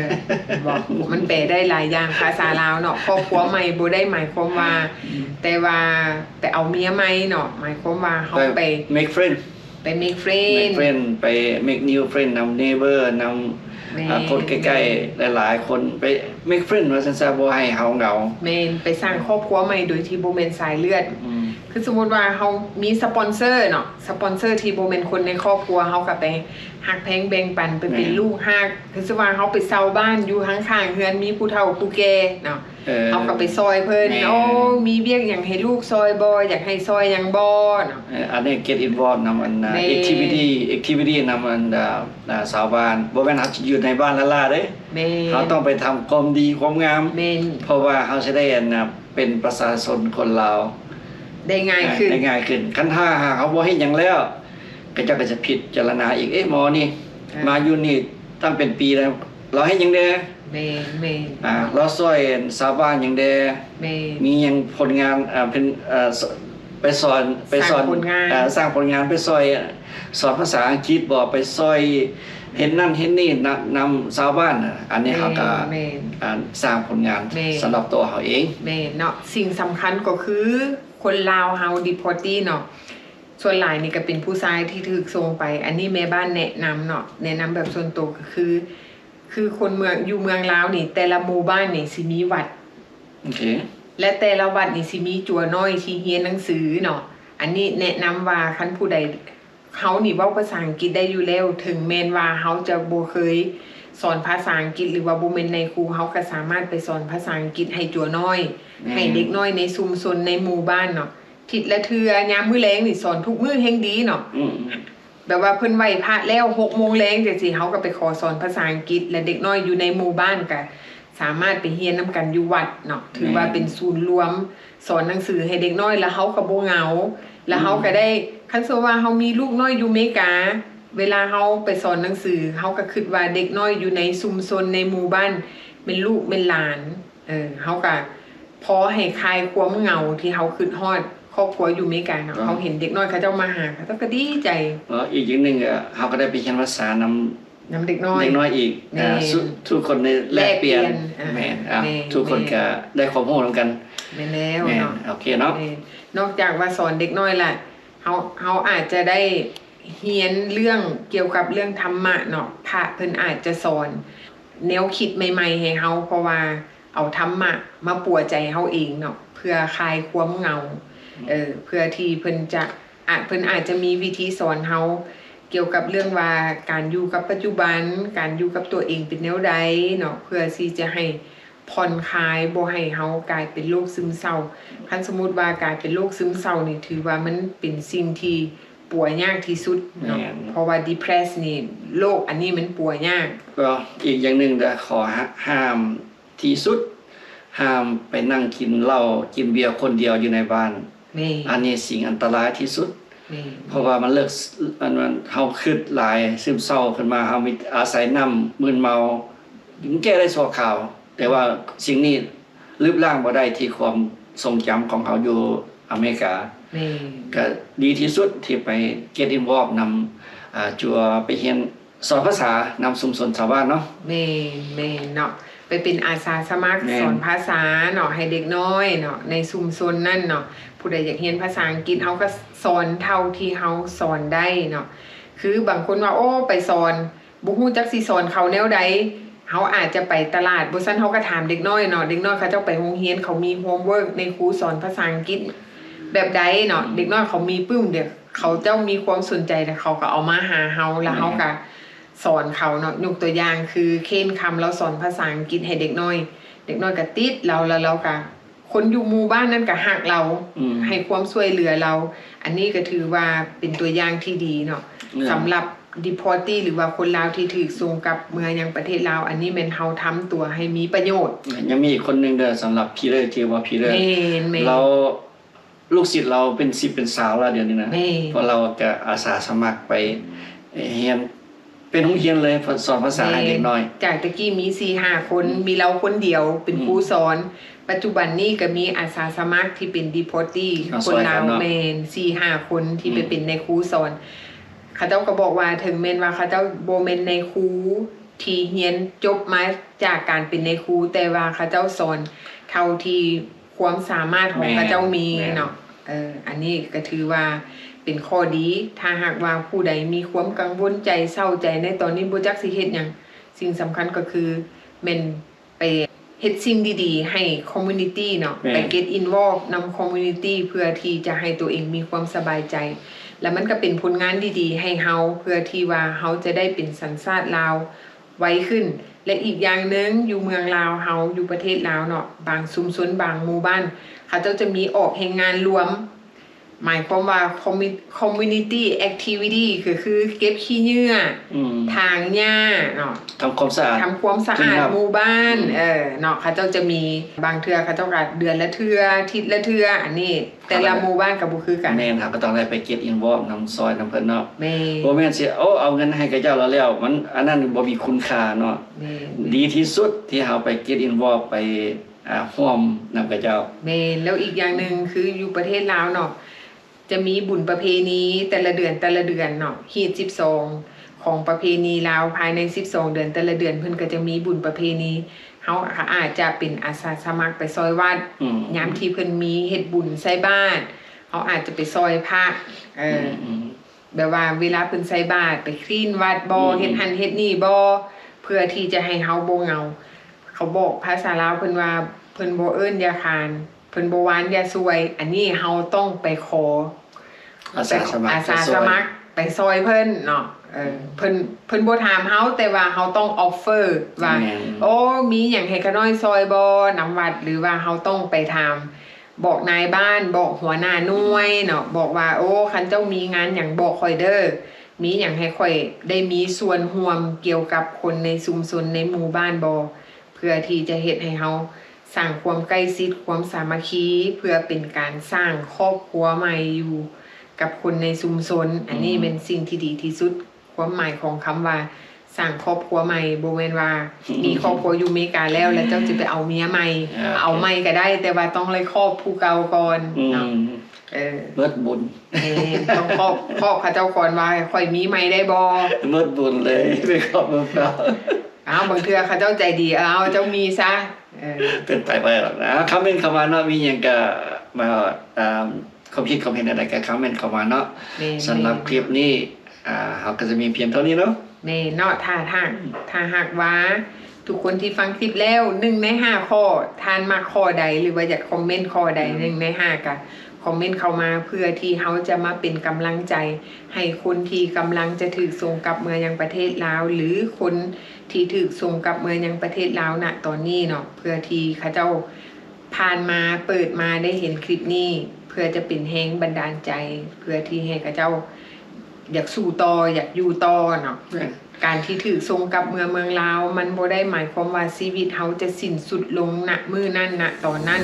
ບໍ່ ມັນແປໄດ້ຫຼາຍຢ່າງ ພາສາລາວເນາະ ຄອບຄົວໃໝ່ບໍ່ໄດ້ໝາຍຄວາມວ່າ ອືມ ແຕ່ວ່າໄປເອົາເມຍໃໝ່ເນາະ ໝາຍຄວາມວ່າເຮົາໄປ ໄປ make friend ໄປ make friend make friend ໄປ make new friend ນຳ neighbor ນຳ ແມ່ນ ອ່າ ຄົນໃກ້ໆ ຫຼາຍໆຄົນ ໄປ make friend ວ່າຊັ້ນຊະ ບໍ່ໃຫ້ເຮົາເຫງົາ ແມ່ນ ໄປສ້າງຄອບຄົວໃໝ່ໂດຍທີ່ບໍ່ແມ່ນສາຍເລືອດ ອືມ ຄືສົມມຸດວ່າເຮົາມີສະປອນເຊີເນາະ ສະປອນເຊີທີ່ບໍ່ແມ່ນຄົນໃນຄອບຄົວ ເຮົາກໍໄປຮັກແພງແບ່ງປັນ ໄປເປັນ ແມ່ນ ລູກຮັກ ຄືສະວ່າເຮົາໄປເຊົ່າບ້ານຢູ່ຂ້າງໆເຮືອນ ມີຜູ້ເຖົ້າຜູ້ແກ່ເນາະ ເອີ ເຮົາກໍໄປຊ່ອຍເພິ່ນ ແມ່ນ ໂອ້ ມີວຽກຫຍັງໃຫ້ລູກຊ່ອຍບໍ່ ຢາກໃຫ້ຊ່ອຍຫຍັງບໍ່ເນາະ ເອີ ອັນນີ້ get involve ນຳອັນ ແມ່ນ activity activity ນຳອັນ ອ່າ ຊາວບ້ານ ບໍ່ແມ່ນເຮົາຈະຢູ່ໃນບ້ານລ້າໆເດ້ ແມ່ນ ເຮົາຕ້ອງໄປທຳຄວາມດີຄວາມງາມ ແມ່ນ ເພາະວ່າເຮົາຊິໄດ້ອັນ ເປັນປະຊາຊົນຄົນລາວ ໄດ້ງ່າຍຂຶ້ນ ໄດ້ງ່າຍຂຶ້ນ ຄັນຖ້າຫາກເຮົາບໍ່ເຮັດຫຍັງແລ້ວ ເຂົາເຈົ້າກໍຈະພິຈາລະນາອີກ ເອະ ໝໍນີ້ ອ່າ ມາຢູ່ນີ້ຕັ້ງເປັນປີແລ້ວ ລາວເຮັດຫຍັງແດ່ ແມ່ນໆ ອ່າ ລາວຊ່ອຍຊາວບ້ານຫຍັງແດ່ ແມ່ນ ມີຫຍັງຜົນງານ ອ່າ ເປັນ ເອີ ໄປສອນ ໄປສອນ ສ້າງຜົນງານ ເອີ ສ້າງຜົນງານ ໄປຊ່ອຍ ສອນພາສາອັງກິດບໍ ໄປຊ່ອຍເຮັດນັ້ນເຮັດນີ້ນຳ ນຳຊາວບ້ານ ອັນນີ້ເຮົາກໍ ແມ່ນໆ ອ່າ ສ້າງຜົນງານ ແມ່ນ ສຳລັບຕົວເຮົາເອງ ແມ່ນເນາະ ສິ່ງສຳຄັນກໍຄືຄົນລາວເຮົາ deportee ເນາະ ສ່ວນຫຼາຍນີ້ກໍເປັນຜູ້ຊາຍທີ່ຖືກສົ່ງໄປ ອັນນີ້ແມ່ບ້ານແນະນຳເນາະ ແນະນຳແບບສ່ວນຕົວກໍຄື ຄືຄົນເມືອງ ຢູ່ເມືອງລາວນີ້ ແຕ່ລະໝູ່ບ້ານນີ້ຊິມີວັດ ໂອເຄ ແລະ ແຕ່ລະວັດນີ້ຊິມີຈົວນ້ອຍທີ່ຮຽນໜັງສືເນາະ ອັນນີ້ແນະນຳວ່າຄັນຜູ້ໃດ ເຮົານີ້ເວົ້າພາສາອັງກິດໄດ້ຢູ່ແລ້ວ ເຖິງແມ່ນວ່າເຮົາຈະບໍ່ເຄີຍສອນພາສາອັງກິດ ຫຼືວ່າບໍ່ແມ່ນນາຍຄູ ເຮົາກໍສາມາດໄປສອນພາສາອັງກິດໃຫ້ຈົວນ້ອຍ ແມ່ນ ໃຫ້ເດັກນ້ອຍໃນຊຸມຊົນ ໃນໝູ່ບ້ານເນາະ ທິດລະເທື່ອ ຍາມມື້ແລງນີ້ສອນທຸກມື້ແຮ່ງດີເນາະ. ອືມ ແບບວ່າເພິ່ນໄຫວ້ພະແລ້ວ ຫົກໂມງແລງຈັ່ງຊີ້ ເຮົາກໍໄປຂໍສອນພາສາອັງກິດ ແລະເດັກນ້ອຍຢູ່ໃນໝູ່ບ້ານກໍສາມາດໄປຮຽນນຳກັນຢູ່ວັດເນາະ. ຖືວ່າ ແມ່ນ ເປັນສູນລວມສອນໜັງສືໃຫ້ເດັກນ້ອຍ ແລ້ວເຮົາກໍບໍ່ເຫງົາ ແລ້ວເຮົາກໍໄດ້ ອືມ ຄັນສົມມຸດວ່າເຮົາມີລູກນ້ອຍຢູ່ເມກາ ເວລາເຮົາໄປສອນໜັງສື ເຮົາກໍຄິດວ່າເດັກນ້ອຍຢູ່ໃນຊຸມຊົນ ໃນໝູ່ບ້ານ ແມ່ນລູກແມ່ນຫຼານ ເອີ ເຮົາກະພໍໃຫ້ຄາຍຄວາມເຫງົາທີ່ເຮົາຄຶດຮອດຄອບຄົວຢູ່ເມກາເນາະ. ເນາະ ເຮົາເຫັນເດັກນ້ອຍເຂົາເຈົ້າມາຫາ ເຂົາເຈົ້າກໍດີໃຈ. ເນາະ ອີກຢ່າງໜຶ່ງ ເອີ ເຮົາກໍໄດ້ໄປຮຽນພາສານຳ ນຳເດັກນ້ອຍ ເດັກນ້ອຍອີກ. ແມ່ນ ອ່າ ທຸກຄົນໄດ້ແລກປ່ຽນ. ແລກປ່ຽນ ອ່າ ແມ່ນ ອ່າ ແມ່ນ ທຸກຄົນ ແມ່ນ ກໍໄດ້ຄວາມຮູ້ນຳກັນ. ແມ່ນແລ້ວ ແມ່ນ ເນາະ ໂອເຄເນາະ. ແມ່ນ ນອກຈາກວ່າສອນເດັກນ້ອຍລະ ເຮົາ ເຮົາອາດຈະໄດ້ຮຽນເລື່ອງກ່ຽວກັບເລື່ອງທຳມະເນາະ. ພະເພິ່ນອາດຈະສອນແນວຄິດໃໝ່ໆໃຫ້ເຮົາ ເພາະວ່າ ເອົາທຳມະມາປົວໃຈເຮົາເອງເນາະ ເພື່ອຄາຍຄວາມເຫງົາ ເອີ ເພື່ອທີ່ເພິ່ນຈະ ອາ ເພິ່ນອາດຈະມີວິທີສອນເຮົາກ່ຽວກັບເລື່ອງວ່າ ການຢູ່ກັບປັດຈຸບັນ ການຢູ່ກັບຕົວເອງເປັນແນວໃດເນາະ ເພື່ອທີ່ຈະໃຫ້ຜ່ອນຄາຍ ບໍ່ໃຫ້ເຮົາກາຍເປັນໂລກຊຶມເສົ້າ. ຄັນສົມມຸດວ່າກາຍເປັນໂລກຊຶມເສົ້ານີ້ ຖືວ່າມັນເປັນສິ່ງທີ່ປົວຍາກທີ່ສຸດເນາະ. ແມ່ນ ເພາະວ່າ depress ນີ້ ໂລກອັນນີ້ມັນປົວຍາກ. ກໍອີກຢ່າງໜຶ່ງເດີ ຂໍຫ້າມ ທີ່ສຸດ ຫ້າມໄປນັ່ງກິນເຫຼົ້າກິນເບຍຄົນດຽວຢູ່ໃນບ້ານ. ແມ່ນ ອັນນີ້ສິ່ງອັນຕະລາຍທີ່ສຸດ. ແມ່ນ ເພາະວ່າມັນເລີກ ອັນນັ້ນ ເຮົາຄຶດຫຼາຍ ຊຶມເສົ້າຂຶ້ນມາ ເຮົາມີອາໄສນ້ຳມຶນເມົາ ມັນແກ້ໄດ້ຊົ່ວຄາວ ແຕ່ວ່າສິ່ງນີ້ລຶບລ້າງບໍ່ໄດ້ທີ່ຄວາມຊົງຈຳຂອງເຮົາຢູ່ອາເມລິກາ. ແມ່ນ ກະດີທີ່ສຸດທີ່ໄປ get involve ນຳ ອ່າ ຕົວໄປຮຽນ ສອນພາສານຳຊຸມຊົນຊາວບ້ານເນາະ. ແມ່ນ ແມ່ນເນາະ ໄປເປັນອາສາສະໝັກ ແມ່ນ ສອນພາສາເນາະ ໃຫ້ເດັກນ້ອຍເນາະ ໃນຊຸມຊົນນັ້ນເນາະ. ຜູ້ໃດຢາກຮຽນພາສາອັງກິດ ເຮົາກໍສອນເທົ່າທີ່ເຮົາສອນໄດ້ເນາະ. ຄືບາງຄົນວ່າ ໂອ້ ໄປສອນ ບໍ່ຮູ້ຈັກຊິສອນເຂົາແນວໃດ ເຮົາອາດຈະໄປຕະຫຼາດ ບໍ່ຊັ້ນເຮົາກໍຖາມເດັກນ້ອຍເນາະ. ເດັກນ້ອຍເຂົາເຈົ້າໄປໂຮງຮຽນ ເຂົາມີ homework ໃນຄູສອນພາສາອັງກິດແບບໃດເນາະ. ອືມ ເດັກນ້ອຍເຂົາມີປຶ້ມ ດຽວ ເຂົາເຈົ້າມີຄວາມສົນໃຈ ແລ້ວເຂົາກໍເອົາມາຫາເຮົາ ແລ້ວເຮົາ ແມ່ນ ກໍສອນເຂົາເນາະ. ຍົກຕົວຢ່າງຄື ເຄນຄຳ ລາວສອນພາສາອັງກິດໃຫ້ເດັກນ້ອຍ ເດັກນ້ອຍກໍຕິດລາວ ແລ້ວລາວກໍ ຄົນຢູ່ໝູ່ບ້ານນັ້ນກໍຮັກລາວ ອືມ ໃຫ້ຄວາມຊ່ວຍເຫຼືອລາວ. ອັນນີ້ກໍຖືວ່າເປັນຕົວຢ່າງທີ່ດີເນາະ ເອີ ສຳລັບ deportee ຫຼືວ່າຄົນລາວທີ່ຖືກສົ່ງກັບເມືອຍັງປະເທດລາວ. ອັນນີ້ແມ່ນເຮົາທຳຕົວໃຫ້ມີປະໂຫຍດ. ຍັງມີອີກຄົນໜຶ່ງເດີ ສຳລັບ Peter ທີ່ວ່າ Peter ແມ່ນໆ ລາວ ລູກສິດລາວເປັນສິບເປັນຊາວແລ້ວດຽວນີ້ນະ. ແມ່ນ ເພາະລາວກະອາສາສະໝັກໄປຮຽນ ເປັນໂຮງຮຽນເລີຍ ສອນພາສາໃຫ້ເດັກນ້ອຍ. ຈາກແຕ່ກີ້ມີສີ່ຫ້າຄົນ ອືມ ມີລາວຄົນດຽວເປັນ ອືມ ຄູສອນ. ປັດຈຸບັນນີ້ກະມີອາສາສະໝັກທີ່ເປັນ deportee ຄົນລາວ ຊ່ວຍກັນເນາະ ແມ່ນ ສີ່ຫ້າຄົນທີ່ໄປ ອືມ ເປັນນາຍຄູສອນ. ເຂົາເຈົ້າກໍບອກວ່າ ເຖິງແມ່ນວ່າເຂົາເຈົ້າບໍ່ແມ່ນນາຍຄູທີ່ຮຽນຈົບມາຈາກການເປັນນາຍຄູ ແຕ່ວ່າເຂົາເຈົ້າສອນເທົ່າທີ່ ຄວາມສາມາດຂອງ ແມ່ນ ເຂົາເຈົ້າມີ ແມ່ນ ເນາະ. ເອີ ອັນນີ້ກໍຖືວ່າເປັນຂໍ້ດີ. ຖ້າຫາກວ່າຜູ້ໃດມີຄວາມກັງວົນໃຈ ເສົ້າໃຈໃນຕອນນີ້ ບໍ່ຈັກຊິເຮັດຫຍັງ, ສິ່ງສຳຄັນກໍຄືແມ່ນໄປເຮັດສິ່ງດີໆໃຫ້ community ເນາະ, ແມ່ນ ໄປ get involve ນຳ community ເພື່ອທີ່ຈະໃຫ້ຕົວເອງມີຄວາມສະບາຍໃຈ ແລະ ມັນກໍເປັນຜົນງານດີໆໃຫ້ເຮົາ ເພື່ອທີ່ວ່າເຮົາຈະໄດ້ເປັນສັນຊາດລາວ ໄວຂຶ້ນ. ແລະ ອີກຢ່າງໜຶ່ງ ຢູ່ເມືອງລາວເຮົາ ຢູ່ປະເທດລາວເນາະ, ບາງຊຸມຊົນ ບາງໝູ່ບ້ານ ເຂົາເຈົ້າຈະມີອອກແຮງງານລວມ, ໝາຍຄວາມວ່າ commu- community activity ກໍຄືເກັບຂີ້ເຫຍື້ອ, ອືມ ຖາງຫຍ້າເນາະ, ທຳຄວາມສະອາດ ທຳຄວາມສະອາດ clean up ໝູ່ບ້ານ, ອືມ ເອີ ເນາະ, ເຂົາເຈົ້າຈະມີ ບາງເທື່ອເຂົາເຈົ້າກໍເດືອນລະເທື່ອ ອາທິດລະເທື່ອ, ອັນນີ້ ແຕ່ລະໝູ່ບ້ານກໍບໍ່ຄືກັນ. ແມ່ນ, ເຮົາກໍຕ້ອງໄດ້ໄປ get involve ນຳ ຊ່ອຍນຳເພິ່ນເນາະ. ແມ່ນ. ບໍ່ແມ່ນຊິ ໂອ້ ເອົາເງິນໃຫ້ເຂົາເຈົ້າແລ້ວ ມັນ ອັນນັ້ນບໍ່ມີຄຸນຄ່າເນາະ. ແມ່ນ. ດີທີ່ສຸດທີ່ເຮົາໄປ get involve ໄປ ອ່າ ຮ່ວມນຳເຂົາເຈົ້າ. ແມ່ນ. ແລ້ວອີກຢ່າງໜຶ່ງ ຄືຢູ່ປະເທດລາວເນາະ ຈະມີບຸນປະເພນີແຕ່ລະເດືອນ ແຕ່ລະເດືອນເນາະ, ຮີດສິບສອງຂອງປະເພນີລາວ ພາຍໃນສິບສອງເດືອນແຕ່ລະເດືອນ ເພິ່ນກໍຈະມີບຸນປະເພນີ. ເຮົາກໍອາດຈະເປັນອາສາສະໝັກໄປຊ່ອຍວັດ, ອືມ ຍາມທີ່ເພິ່ນມີເຮັດບຸນໃສ່ບາດ ເຮົາອາດຈະໄປຊ່ອຍພະ, ເອີ ອືມ ແບບວ່າເວລາເພິ່ນໃສ່ບາດ ໄປ clean ວັດບໍ, ອືມ ເຮັດຫັ້ນເຮັດນີ້ບໍ ເພື່ອທີ່ຈະໃຫ້ເຮົາບໍ່ເຫງົາ. ເຂົາບອກພາສາລາວເພິ່ນວ່າ ເພິ່ນບໍ່ເອີ້ນຢ່າຂານ ເພິ່ນບໍ່ວານຢ່າຊ່ວຍ. ອັນນີ້ເຮົາຕ້ອງໄປຂໍ ອາສາສະໝັກ ອາສາສະໝັກໄປຊ່ອຍເພິ່ນເນາະ. ເອີ ອືມ ເພິ່ນ ເພິ່ນບໍ່ຖາມເຮົາ ແຕ່ວ່າເຮົາຕ້ອງ offer ວ່າ ແມ່ນ ໂອ້ ມີຫຍັງໃຫ້ຂ້ານ້ອຍຊ່ອຍບໍ່ນຳວັດ ຫຼືວ່າເຮົາຕ້ອງໄປຖາມ ບອກນາຍບ້ານ ບອກຫົວໜ້າໜ່ວຍເນາະ ບອກວ່າ ໂອ້ ຄັນເຈົ້າມີງານຫຍັງບອກຂ້ອຍເດີ້ ມີຫຍັງໃຫ້ຂ້ອຍໄດ້ມີສ່ວນຮ່ວມກ່ຽວກັບຄົນໃນຊຸມຊົນ ໃນໝູ່ບ້ານບໍ ເພື່ອທີ່ຈະເຮັດໃຫ້ເຮົາສ້າງຄວາມໃກ້ຊິດ ຄວາມສາມັກຄີ ເພື່ອເປັນການສ້າງຄອບຄົວໃໝ່ຢູ່ກັບຄົນໃນຊຸມຊົນ. ອັນນີ້ແມ່ນສິ່ງທີ່ດີທີ່ສຸດ. ຄວາມໝາຍຂອງຄຳວ່າສ້າງຄອບຄົວໃໝ່ ບໍ່ແມ່ນວ່າມີຄອບຄົວຢູ່ເມກາແລ້ວ ແລ້ວເຈົ້າຈະໄປເອົາເມຍໃໝ່. ເອົາໃໝ່ກໍໄດ້ ແຕ່ວ່າຕ້ອງໄດ້ຄອບຜູ້ເກົ່າກ່ອນເນາະ. ເອີ ເບິດບຸນ. ແມ່ນ ຕ້ອງຄອບ ຄອບເຂົາເຈົ້າກ່ອນວ່າ ຂ້ອຍມີໃໝ່ໄດ້ບໍ່? ເບິດບຸນເລີຍ ໄປຄອບຜູ້ເກົ່າ. ອ້າວ ບາງເທື່ອເຂົາເຈົ້າໃຈດີ ເອົາ ເຈົ້າມີຊະ. ເອີ ເປັນໄປບໍ່ໄດ້ດອກນະ. ຄອມເມັນເຂົ້າມາເນາະ ມີຫຍັງກໍມາ ອ່າ ຄວາມຄິດຄວາມເຫັນແນວໃດກໍຄອມເມັນເຂົ້າມາເນາະ. ສຳລັບຄລິບນີ້ ອ່າ ເຮົາກໍຈະມີພຽງເທົ່ານີ້ເນາະ. ແມ່ນເນາະ ຖ້າ ຖ້າ ຖ້າຫາກວ່າທຸກຄົນທີ່ຟັງຄລິບແລ້ວ ໜຶ່ງໃນຫ້າຂໍ້ ທ່ານມັກຂໍ້ໃດ ຫຼືວ່າຢາກຄອມເມັນຂໍ້ໃດ ໜຶ່ງໃນຫ້າ ກໍຄອມເມັນເຂົ້າມາ ເພື່ອທີ່ເຮົາຈະມາເປັນກຳລັງໃຈໃຫ້ຄົນທີ່ກຳລັງຈະຖືກສົ່ງກັບເມືອຍັງປະເທດລາວ ຫຼືຄົນທີ່ຖືກສົ່ງກັບເມືອຍັງປະເທດລາວນະຕອນນີ້ເນາະ ເພື່ອທີ່ເຂົາເຈົ້າ ຜ່ານມາ ເປີດມາໄດ້ເຫັນຄລິບນີ້ ເພື່ອຈະເປັນແຮງບັນດານໃຈ ເພື່ອທີ່ໃຫ້ເຂົາເຈົ້າຢາກສູ້ຕໍ່ ຢາກຢູ່ຕໍ່ເນາະ. ແມ່ນ. ການທີ່ຖືກສົ່ງກັບເມືອເມືອງລາວ ມັນບໍ່ໄດ້ໝາຍຄວາມວ່າຊີວິດເຮົາຈະສິ້ນສຸດລົງນະມື້ນັ້ນນະຕອນນັ້ນ.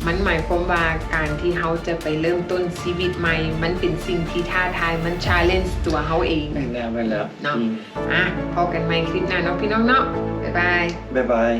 ມັນໝາຍຄວາມວ່າການທີ່ເຮົາຈະໄປເລີ່ມຕົ້ນຊີວິດໃໝ່ ມັນເປັນສິ່ງທີ່ທ້າທາຍ ມັນ challenge ຕົວເຮົາເອງ. ແມ່ນແລ້ວ ແມ່ນແລ້ວ ເນາະ. ອືມ ອ່ະ ພໍ້ກັນໃໝ່ຄລິບໜ້າເນາະ ພີ່ນ້ອງເນາະ. ບາຍບາຍ. ບາຍບາຍ.